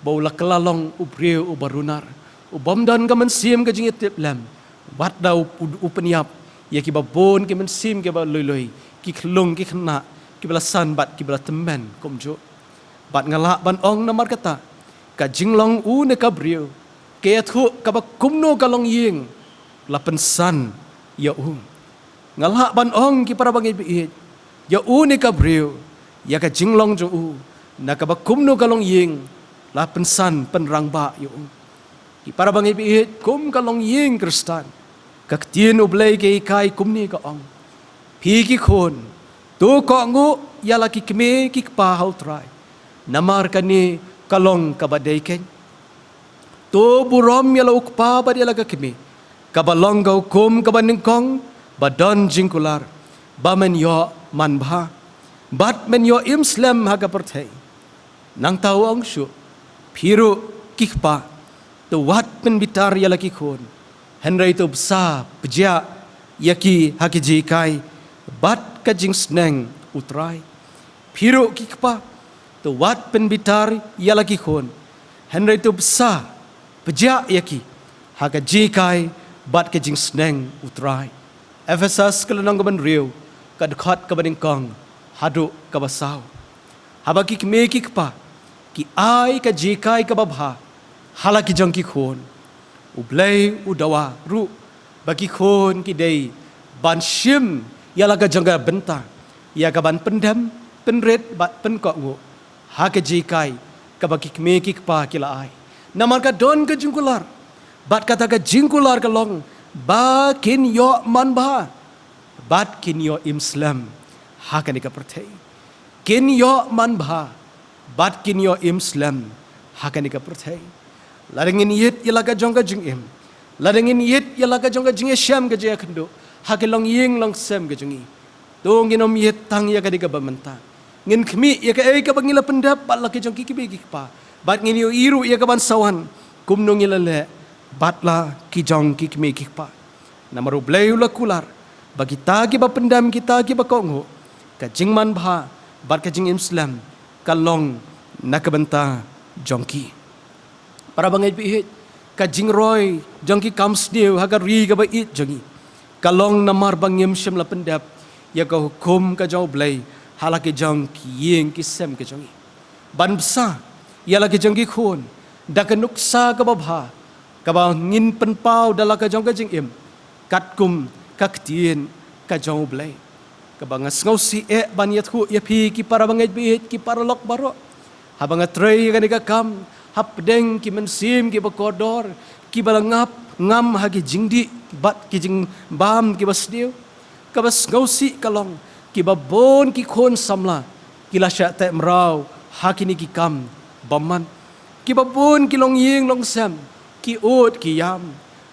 ba u la kylla long u briew uba runar, u bym don ka mynsiem ka jingïatiplem. Wat la u, u, u pynïap ïa kiba bun ki mynsiem kiba lui lui, ki khyllung ki khynnah kiba la san bad kiba la tymmen kumjuh. Bad nga lah ban ong namar kata, ka jinglong une ka briew, ka ïathuh kaba kumno ka longïing la pynsan ïa u. Nga lah ban ong, ki para bangeit ba ïeit, ïa une ka briew, ïa ka jinglong jong u, na kaba kumno ka longïing la pynsan pynrangbah ïa u. Ki para bangeit ba ïeit, kum ka longïing Khristan, ka ktien U Blei ka hikai kumne, ka ong: Phi ki khun, to kohnguh ïa la ki kmie ki kpa ha U Trai, namar kane ka long kaba dei keiñ. To burom ïa la u kpa bad ïa la ka kmie, kaba long ka hukum kaba nyngkong ba don jingkular, ba men ïoh manbha bad men ïoh im slem ha ka pyrthei. Nangta u ong shuh: Phi ruh ki kpa, to wat pynbitar ïa la ki khun, hynrei to bsa pjah ïa ki ha ka jinghikai bad ka jingsneng U Trai. Phi ruh ki kpa, to wat pynbitar ïa la ki khun, hynrei to bsa pjah ïa ki ha ka jinghikai bad ka jingsneng U Trai. Ephesos ka lynnong kaba hynriew, ka dkhot kaba nyngkong haduh kaba saw. Haba ki kmie ki kpa ki ai ka jinghikai kaba bha ha la ki jong ki khun, U Blei u dawa ruh ba ki khun ki dei ban shim ïa la ka jong ka bynta ïa kaban pyndem, pynrit bad pynkohnguh ha ka jinghikai kaba ki kmie ki kpa ki la ai. Namar ka don ka jingkular, bad kata ka jingkular ka long ba kin ïoh manbha bad kin ïoh im slem ha kane ka pyrthei. Kin ïoh manbha bad kin ïoh im slem ha kane ka pyrthei. Lada ngin ïit ïa la ka jong ka jingim, lada ngin ïit ïa la ka jong ka jingïashem ka jingïakynduh ha ka longïing longsem ka jong ngi, to ngin ym ïit tang ïa kane kaba mynta. Ngin khmih ïa kaei kaba ngi la pyndep bad la ki jong ki kmie ki kpa, bad ngin ïohi ruh ïa kaban sa wan kumno ngi la leh bad la ki jong ki kmie ki kpa. Namar U Blei u la kular ba kita kiba pyndem, kita kiba kohnguh, ka jingmanbha bad ka jingim slem ka long na ka bynta jong ki. Para bangeit ba ïeit, ka jingroi jong ki kam sniew ha ka ri kaba ïeit jong ngi ka long namar ba ngim shym la pyndep ïa ka hukum ka jong U Blei ha la ki jong ki ïing ki sem ka jong ngi, ban bsa ïa la ki jong ki khun da ka nuksa kaba bha, kaba ngin pynpaw da la ka jong ka jingim katkum ka ktien ka jong U Blei. Kaba nga sngewsih eh ban ïathuh ïa phi, ki para bangeit ba ïeit, ki paralok baroh, haba nga trei ïa kane ka kam hapdeng ki mynsiem kiba kordor, kiba la ngap ngam ha ki jingdih bad ki jingbam kiba sniew, kaba sngewsih ka long kiba bun ki khun samla ki la shah teh mraw ha kine ki kam bymman. Kiba bun ki longïing longsem ki ud ki ïam,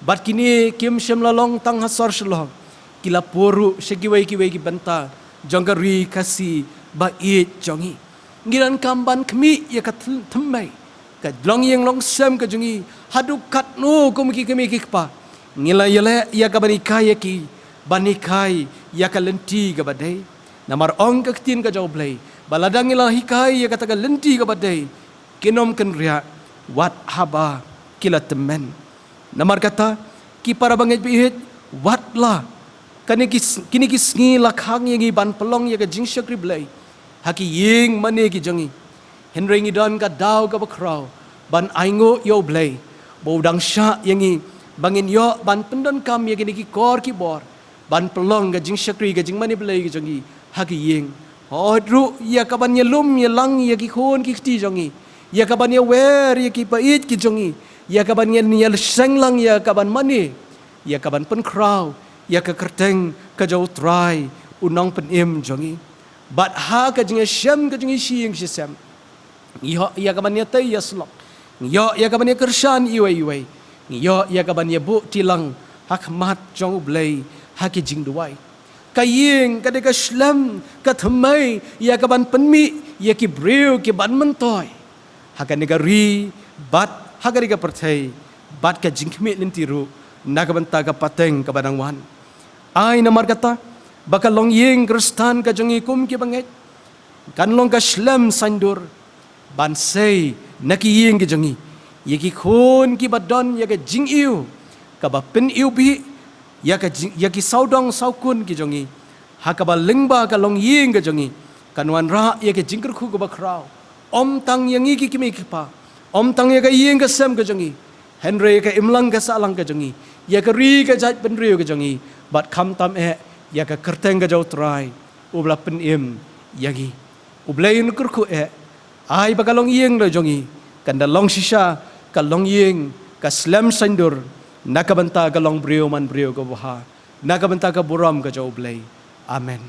bad kine kim shym la long tang ha sor Shillong, ki la pur ruh sha kiwei kiwei ki bynta jong ka ri Khasi ba ïeit jong ngi. Ngi donkam ban khmih ïa ka thymmei ka longïing longsem ka jong ngi haduh katno kum ki kmie ki kpa ngi la ïaleh ïa kaban hikai ïa ki ban hikai ïa ka lynti kaba dei. Namar ong ka ktien ka jong U Blei ba lada ngi la hikai ïa kata ka lynti kaba dei, kin ym kynriah wat haba ki la tymmen. Namar kata, ki para bangeit ba ïeit, wat la kane ki s-, kine ki sngi la khang ïa ngi ban pynlong ïa ka jingshakri Blei ha ki ïing mane ki jong ngi, hynrei ngi don ka daw kaba khraw ban ainguh ïa U Blei ba u dang shah ïa ngi ba ngin ïoh ban pyndonkam ïa kine ki kor ki bor ban pynlong ka jingshakri ka jingmane Blei ka jong ngi ha ki ïing. Hooid ruh ïa kaban ïalum ïalang ïa ki khun ki kti jong ngi, ïa kaban ïawer ïa ki paid ki jong ngi, ïa kaban ïa, ïaseng lang ïa kaban mane, ïa kaban pynkhraw ïa ka kyrteng ka jong U Trai, U Nongpynim jong ngi. Bad ha ka jingïashem ka jong ngi shi ïing shi sem, ngi ïoh ïa kaban ïatei ïasyllok, ngi ïoh ïa kaban ïakyrshan iwei iwei, ngi ïoh ïa kaban ïabuh tilang ha khmat jong U Blei ha ki jingduwai. Ka ïing ka dei ka shlem, ka thymmai ïa kaban pynmih ïa ki briew kiban myntoi ha kane ka ri bad ha kane ka pyrthei, bad ka jingkhmih lynti ruh na ka bynta ka pateng kaba dang wan. Ai namar kata ba ka longïing Khristan ka jong ngi kum ki bangeit kan long ka shlem saiñdur ban sei na ki ïing ki jong ngi ïa ki khun kiba don ïa ka jingïew kaba pyniwbih ïa ka jing, ïa ki sawdong sawkun ki jong ngi. Ha kaba lyngba ka longïing ka jong ngi kan wanrah ïa ka jingkyrkhu kaba khraw, ym tang ïa ngi ki kmie ki kpa, ym tang ïa ka ïing ka sem ka jong ngi, hynrei ïa ka imlang ka sahlang ka jong ngi, ïa ka ri ka jaitbynriew ka jong ngi, bad khamtam eh ïa ka kyrteng ka jong U Trai uba la pynim ïa ngi. U Blei un kyrkhu eh, ai ba ka longïing la jong ngi kan da long shisha ka longïing, ka shlem saiñdur na ka bynta ka longbriew manbriew kaba bha, na ka bynta ka burom ka jong U Blei. Amen.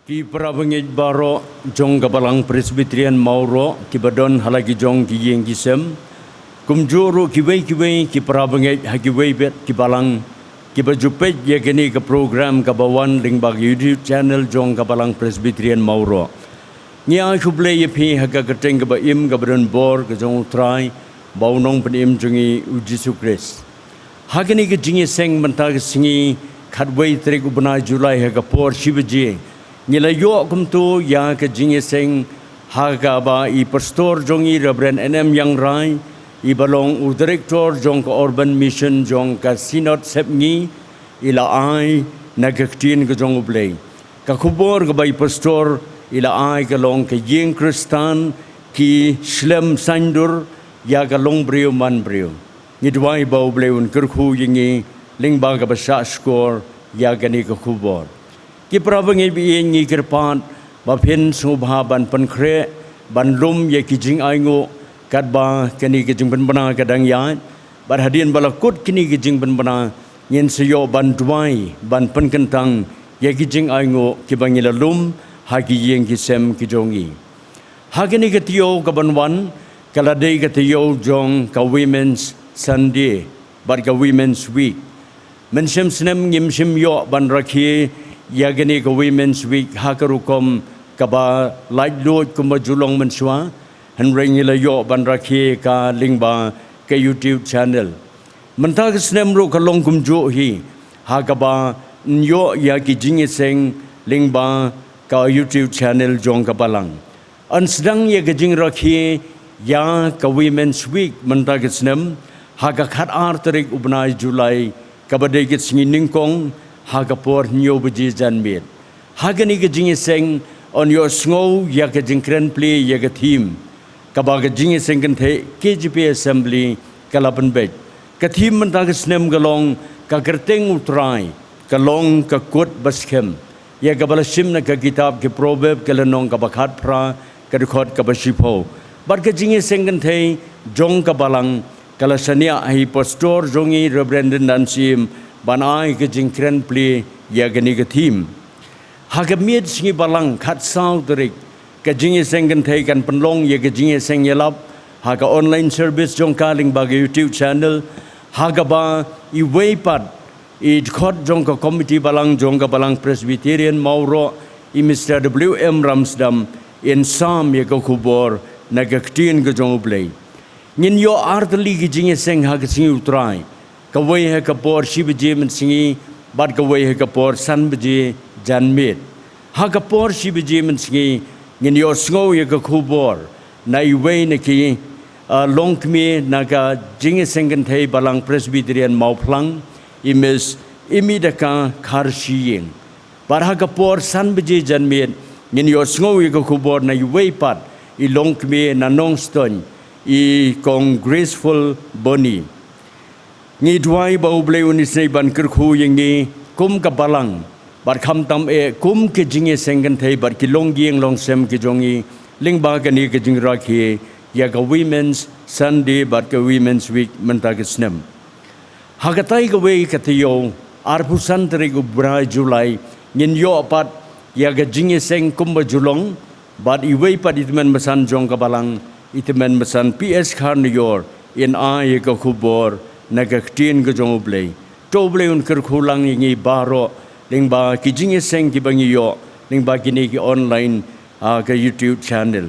Ki para bangeit baroh jong ka Balang Presbyterian Mawroh kiba don ha la ki jong ki ïing ki sem, kumjuh ruh kiwei kiwei ki para bangeit ha kiwei pat ki balang kiba ju peit ïa kane ka program kaba wan lyngba ka YouTube channel jong ka Balang Presbyterian Mawroh. Ngi ai khublei ïa phi ha ka kyrteng kaba im kaba don bor ka jong U Trai bad U Nongpynim jong ngi U Jisu Khrist. Ha kane ka jingïaseng mynta ka sngi khatwei tarik u bnai July ha ka por shi baje, ngi la ïoh kumto ïa ka jingïaseng ha kaba i Pastor jong ngi Reverend N M Ïangrai, iba long u Director jong ka Urban Mission jong ka Synod Sepngi, i la ai na ka ktien ka jong U Blei. Ka khubor kaba i Pastor i la ai ka long ka ïing Khristan ki shlem saiñdur ïa ka longbriew manbriew. Ngi duwai ba U Blei un kyrkhu ïa ngi lyngba kaba shah shkor ïa kane ka khubor. Ki para bangeit ba ïeit, ngi kyrpad ba phin sngewbha ban pynkhreh ban lum ïa ki jingainguh katba kane ka jingpynbna ka dang ïaid. Bad hadien ba la kut kine ki jingpynbna, ngin sa ïoh ban duwai ban pynkyntang ïa ki jingainguh kiba ngi la lum ha ki ïing ki sem ki jong ngi. Ha kane ka taïew kaban wan ka la dei ka taïew jong ka Women's Sunday bad ka Women's Week. Mynshem snem ngim shym ïoh ban rakhe ïa kane ka Women's Week ha ka rukom kaba laitluid kumba ju long mynshuwa, hynrei ngi la ïoh ban rakhe ka lyngba ka YouTube channel. Mynta ka snem ruh ka long kumjuh hi, ha kaba yn ïoh ïa ki jingïaseng lyngba ka YouTube channel jong ka Balang. Yn sdang ïa ka jingrakhe ïa ka Women's Week mynta ka snem ha ka khatar tarik u bnai July, kaba dei ka sngi nyngkong, ha ka por hynñiew baje janmiet. Ha kane ka jingïaseng yn ïohsngew ïa ka jingkren plie ïa ka theme kaba ka jingïaseng kynthei K J P Assembly ka la pynbeit. Ka theme mynta ka snem ka long ka kyrteng U Trai ka long ka kut ba skhem, ïa kaba la shim na ka kitab ki Proverb ka lynnong kaba khatphra ka dkhot kaba shiphew. Bad ka jingïaseng kynthei jong ka Balang ka la shaniah ha i Pastor jong ngi Reverend Dyndan Syiem ban ai ka jingkren plie ïa kane ka theme. Ha ka miet sngi Balang khatsaw tarik ka jingïaseng kynthei kan pynlong ïa ka jingïaseng ïalap ha ka online service jong ka lyngba ka YouTube channel, ha kaba iwei pat i dkhot jong ka Komiti Balang jong ka Balang Presbyterian Mawroh, i Mister W M Ramsdam, yn sam ïa ka khubor na ka ktien ka jong U Blei. Ngin ïoh artylli ki jingïaseng ha ka sngi U Trai, kawei ha ka por shi baje mynsngi bad kawei ha ka por san baje janmiet. Ha ka por shi baje mynsngi ngin ïohsngew ïa ka khubor na iwei na ki, ah, longkmie na ka jingïaseng kynthei Balang Presbyterian Mawphlang, i Miss Imidaka Kharshiing. Bad ha ka por san baje janmiet ngin ïohsngew ïa ka khubor na iwei pat i longkmie na Nongstoiñ, i Kong Graceful Boni. Ngi duwai ba U Blei un isynei ban kyrkhu ïa ngi kum ka balang, bad khamtam eh kum ka jingïaseng kynthei bad ki longïing longsem ki jong ngi, lyngba kane ka jingrakhe ïa ka Women's Sunday bad ka Women's Week mynta ka snem. Ha katei kawei ka taïew, arphew san tarik u bnai July, ngin ïoh pat ïa ka jingïaseng kumba ju long, bad iwei pat i tymmen basan jong ka balang, i tymmen basan P S Kharnaior, in ai ïa ka khubor na ka ktien ka jong U Blei. To U Blei un kyrkhu lang ïa ngi baroh, lyngba ki jingïaseng kiba ngi ïoh, lyngba kine ki online, ah, ka YouTube channel.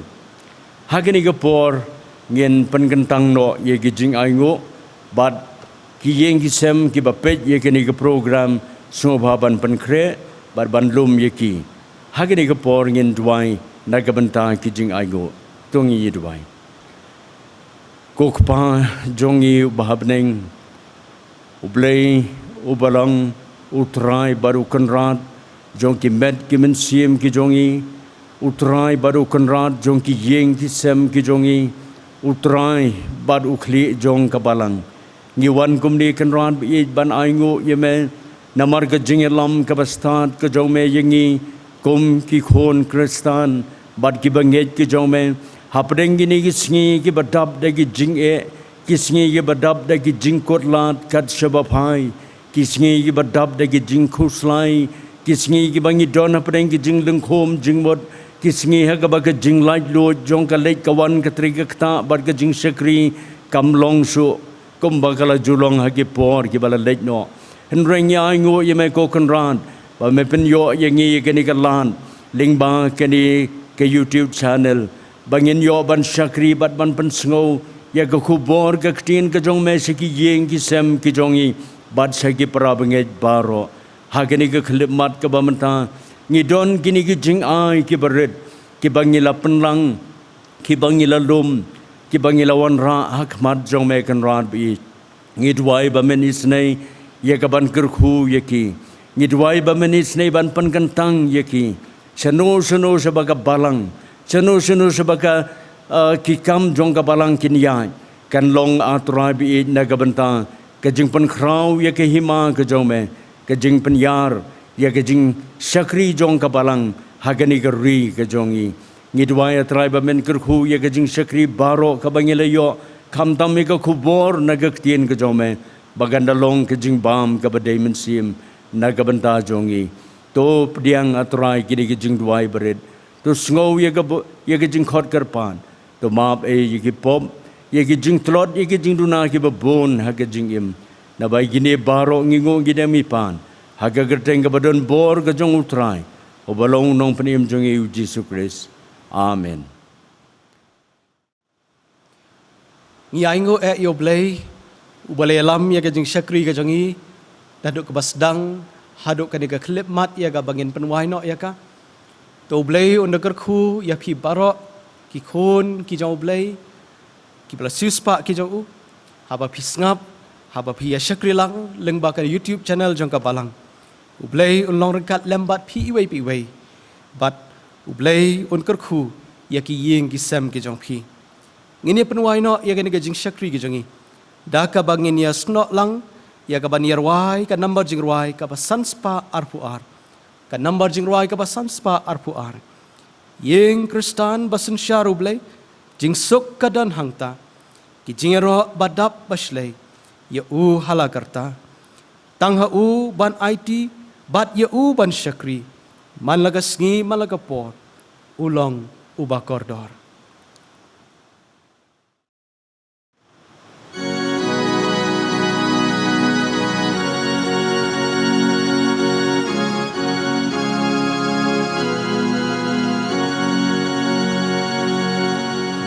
Ha kane ka por ngin pynkyntang noh ïa ki jingainguh, bad ki ïing ki sem kiba peit ïa kane ka program, sngewbha ban pynkhreh, bad ban lum ïa ki. Ha kane ka por ngin duwai na ka bynta ki jingainguh. To ngin ïa duwai. Ko Kpa jong ngi uba ha bneng, U Blei, U Balang, U Trai bad U Kynrad jong ki met ki mynsiem ki jong ngi, U Trai bad U Kynrad jong ki ïing ki sem ki jong ngi, U Trai bad U Khlieh jong ka balang. Ngi wan kumne Kynrad ba ïeit ban ainguh ïa me, namar ka jingïalam kaba stad ka jong me ïa ngi, kum ki khun Khristan, bad kiba ngeit ki jong me, hapdeng kine ki sngi kiba dap da ki jingeh, ki sngi kiba dap da ki jingkut lad kat shaba phai, ki sngi kiba dap da ki jingkhuslai, ki sngi kiba ngi don hapdeng ki jinglyngkhum jingmut, ki sngi ha kaba ka jinglaitluid jong ka leit ka wan ka trei ka ktah bad ka jingshakri kam long shuh kumba ka la ju long ha ki por kiba la leit noh. Hynrei ngi ainguh ïa me ko Kynrad, ba me pynïoh ïa ngi ïa kane ka lad, lyngba kane ka YouTube channel, ba ngin ïoh ban shakri bad ban pynsngew ïa ka khubor ka ktien ka jong me sha ki ïing ki sem ki jong ngi, bad sha ki para bangeit baroh. Ha kane ka khyllipmat kaba mynta, ngi don kine ki jingai kiba rit, kiba ngi la pynlang, kiba ngi la lum, kiba ngi la wanrah ha khmat jong me Kynrad ba ïeit. Ngi duwai ba men isynei ïa ka ban kyrkhu ïa ki. Ngi duwai ba men isynei ban pynkyntang ïa ki. Shano shano shaba ka balang, shano shano shaba ka, ah, ki kam jong ka balang kin ïaid, kan long, A Trai ba ïeit, na ka bynta ka jingpynkhraw ïa ka hima ka jong me, ka jingpynïar ïa ka jingshakri jong ka balang ha kane ka ri ka jong ngi. Ngi duwai, A Trai, ba men kyrkhu ïa ka jingshakri baroh kaba ngi la ïoh, khamtam ïa ka khubor na ka ktien ka jong me, ba kan da long ka jingbam kaba dei mynsiem na ka bynta jong ngi. To pdiang, A Trai, kine ki jingduwai barit. To sngew ïa ka bu-, ïa ka jingkhot kyrpad. To map ei ïa ki pop, ïa ki jingtlot, ïa ki jingduna kiba bun ha ka jingim. Naba ïa kine baroh ngi nguh ngi dem ngi pan ha ka kyrteng kaba don bor ka jong U Trai, uba long U Nongpynim jong ngi, U Jisu Khrist. Amen. Ngi ainguh eh ïa U Blei, uba la ïalam ïa ka jingshakri ka jong ngi naduh kaba sdang haduh kane ka khyllipmat ïa kaba ngin pynwai noh ïa ka. To U Blei un da kyrkhu ïa phi baroh ki khun ki jong U Blei, kiba la siewspah ki jong u, haba phi sngap, haba phi ïa shakri lang lyngba ka YouTube channel jong ka balang. U Blei un long ryngkat lem bad phi iwei pa iwei. Bad U Blei un kyrkhu ïa ki ïing ki sem ki jong phi. Ngin ïa pynwai noh ïa kane ka jingshakri ka jong ngi da kaba ngin ïa snoh lang ïa kaban ïa rwai ka nambar jingrwai kaba san spah arphew ar. Ka nambar jingrwai kaba san spah arphew ar. Ïing Khristan ba synshar U Blei, jingsuk ka don hangta. Ki jingïaroh ba dap ba shlei, ïa u ha la karta. Tang ha u ban aiti, bad ïa u ban shakri. Man la ka sngi, man la ka por, u long uba kordor.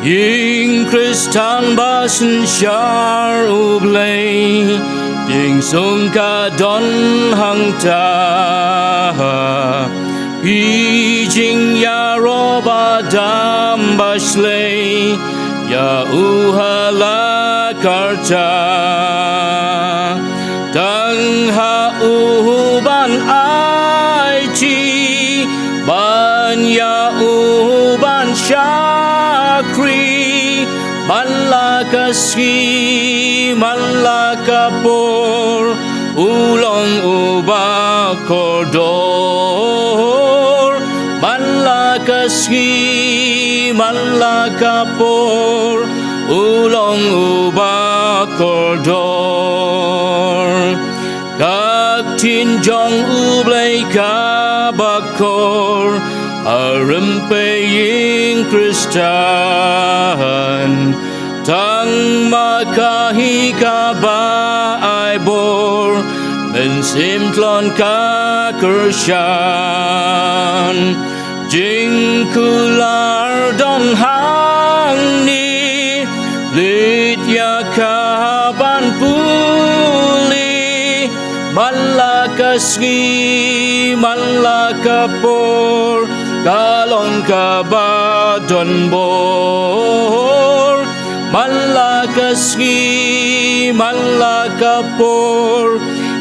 Ïing Khristan ba synshar U Blei, jingsuk ka don hangta. Phi jingïaroh ba dap ba shlei, ïa u ha la karta. Tang ha u ban aiti, ban ïa u ban shakri, Man la ka sngi, man la ka por, u long uba kordor. Man la ka sngi, man la ka por, u long uba kordor. Ka ktien jong U Blei kaba kordor ha rympei ïing Khristan. Tang ma ka hi kaba ai bor, mynsiem tlot ka kyrshan. Jingkular don hangne, leit ïa ka ban pule. Man la ka sngi, man la ka por, ka long kaba don bor. Man la ka sngi, man la ka por,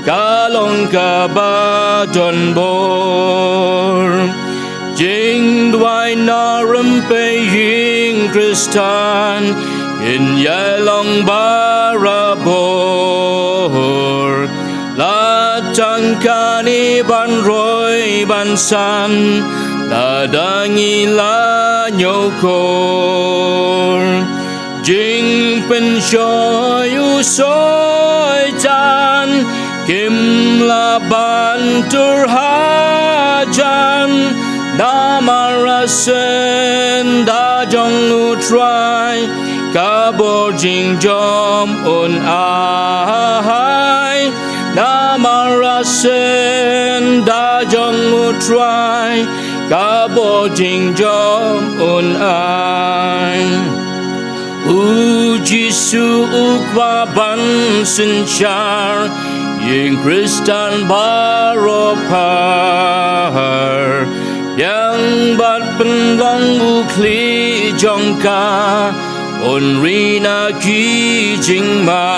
ka long kaba don bor. Jingduwai na rympei ïing Khristan, ngin ïai long barabor. La tang kane ban roi ban san, lada ngi la ñiewkor. Jingpynshoi u Soitan, kim lah ban tur hajan. Namar a senda jong U Trai, ka bor jingjop un ai. Namar a senda jong U Trai, ka bor jingjop un ai. U Jisu u kwah ban synshar ïing Khristan baroh phar. Biang bad pynlong u khlieh jong ka, un ri na ki jingma.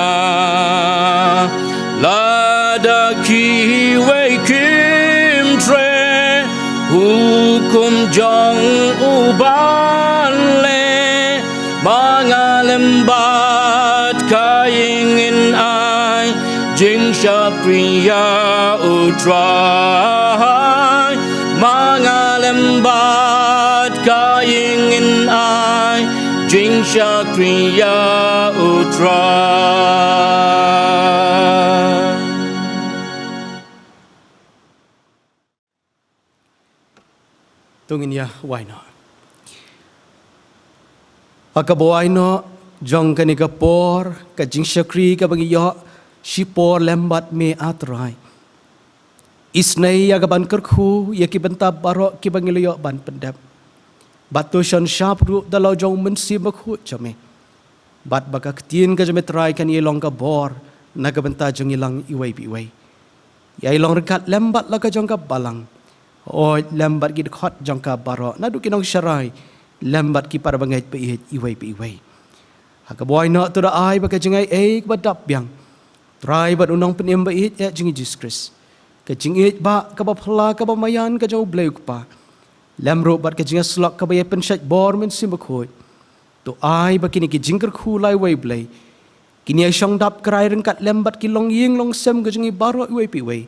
Lada kiwei kim treh hukum jong u ban leh, ma nga lem bad ka ïing ngin ai jingshakri ïa U Trai. Ma nga lem bad ka ïing ngin ai jingshakri ïa U Trai. To ngin ïa wai noh. Ha kaba wai noh jong kane ka por, ka jingshakri kaba ngi ïoh shipor lem bad me, A Trai, isynei ïa ka ban kyrkhu ïa ki bynta baroh kiba ngi la ïoh ban pyndep. Bad to shon shap ruh da la jong u Mynsiem Bakhuid jong me. Bad ba ka ktien ka jong me, Trai, kan ïai long ka bor na ka bynta jong ngi lang iwei pa iwei. Ïai long ryngkat lem bad la ka jong ka balang, hooid lem bad ki dkhot jong ka baroh, naduh ki nongsharai lem bad ki para bangeit ba ïeit iwei pa iwei. Ha kaba wai noh, to da ai ba ka jingaiei kaba dap biang, Trai, bad u Nongpynim ba ïeit eh jong ngi Jisu Khrist, ka jingïeit ba kaba phylla kaba maïan ka jong U Blei U Kpa, lem ruh bad ka jingïasyllok kaba ïai pynshait bor Mynsiem Bakhuid, to ai ba kine ki jingkyrkhu laiwei Blei kin ïai shong dap krai ryngkat lem bad ki longïing longsem ka jong ngi baroh iwei pa iwei,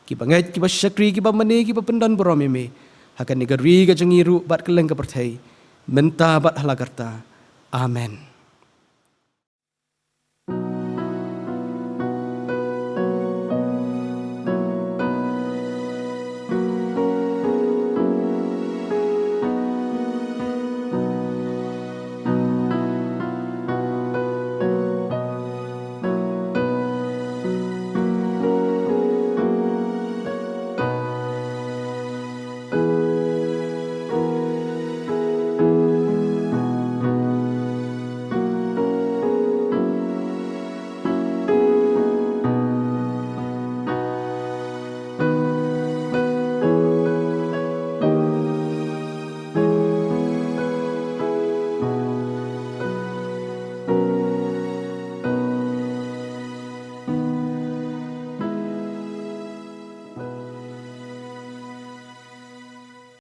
kiba ngeit, kiba shakri, kiba mane, kiba pyndon burom ïa me ha kane ka ri ka jong ngi ruh bad kylleng ka pyrthei, mynta bad ha la karta. Amen.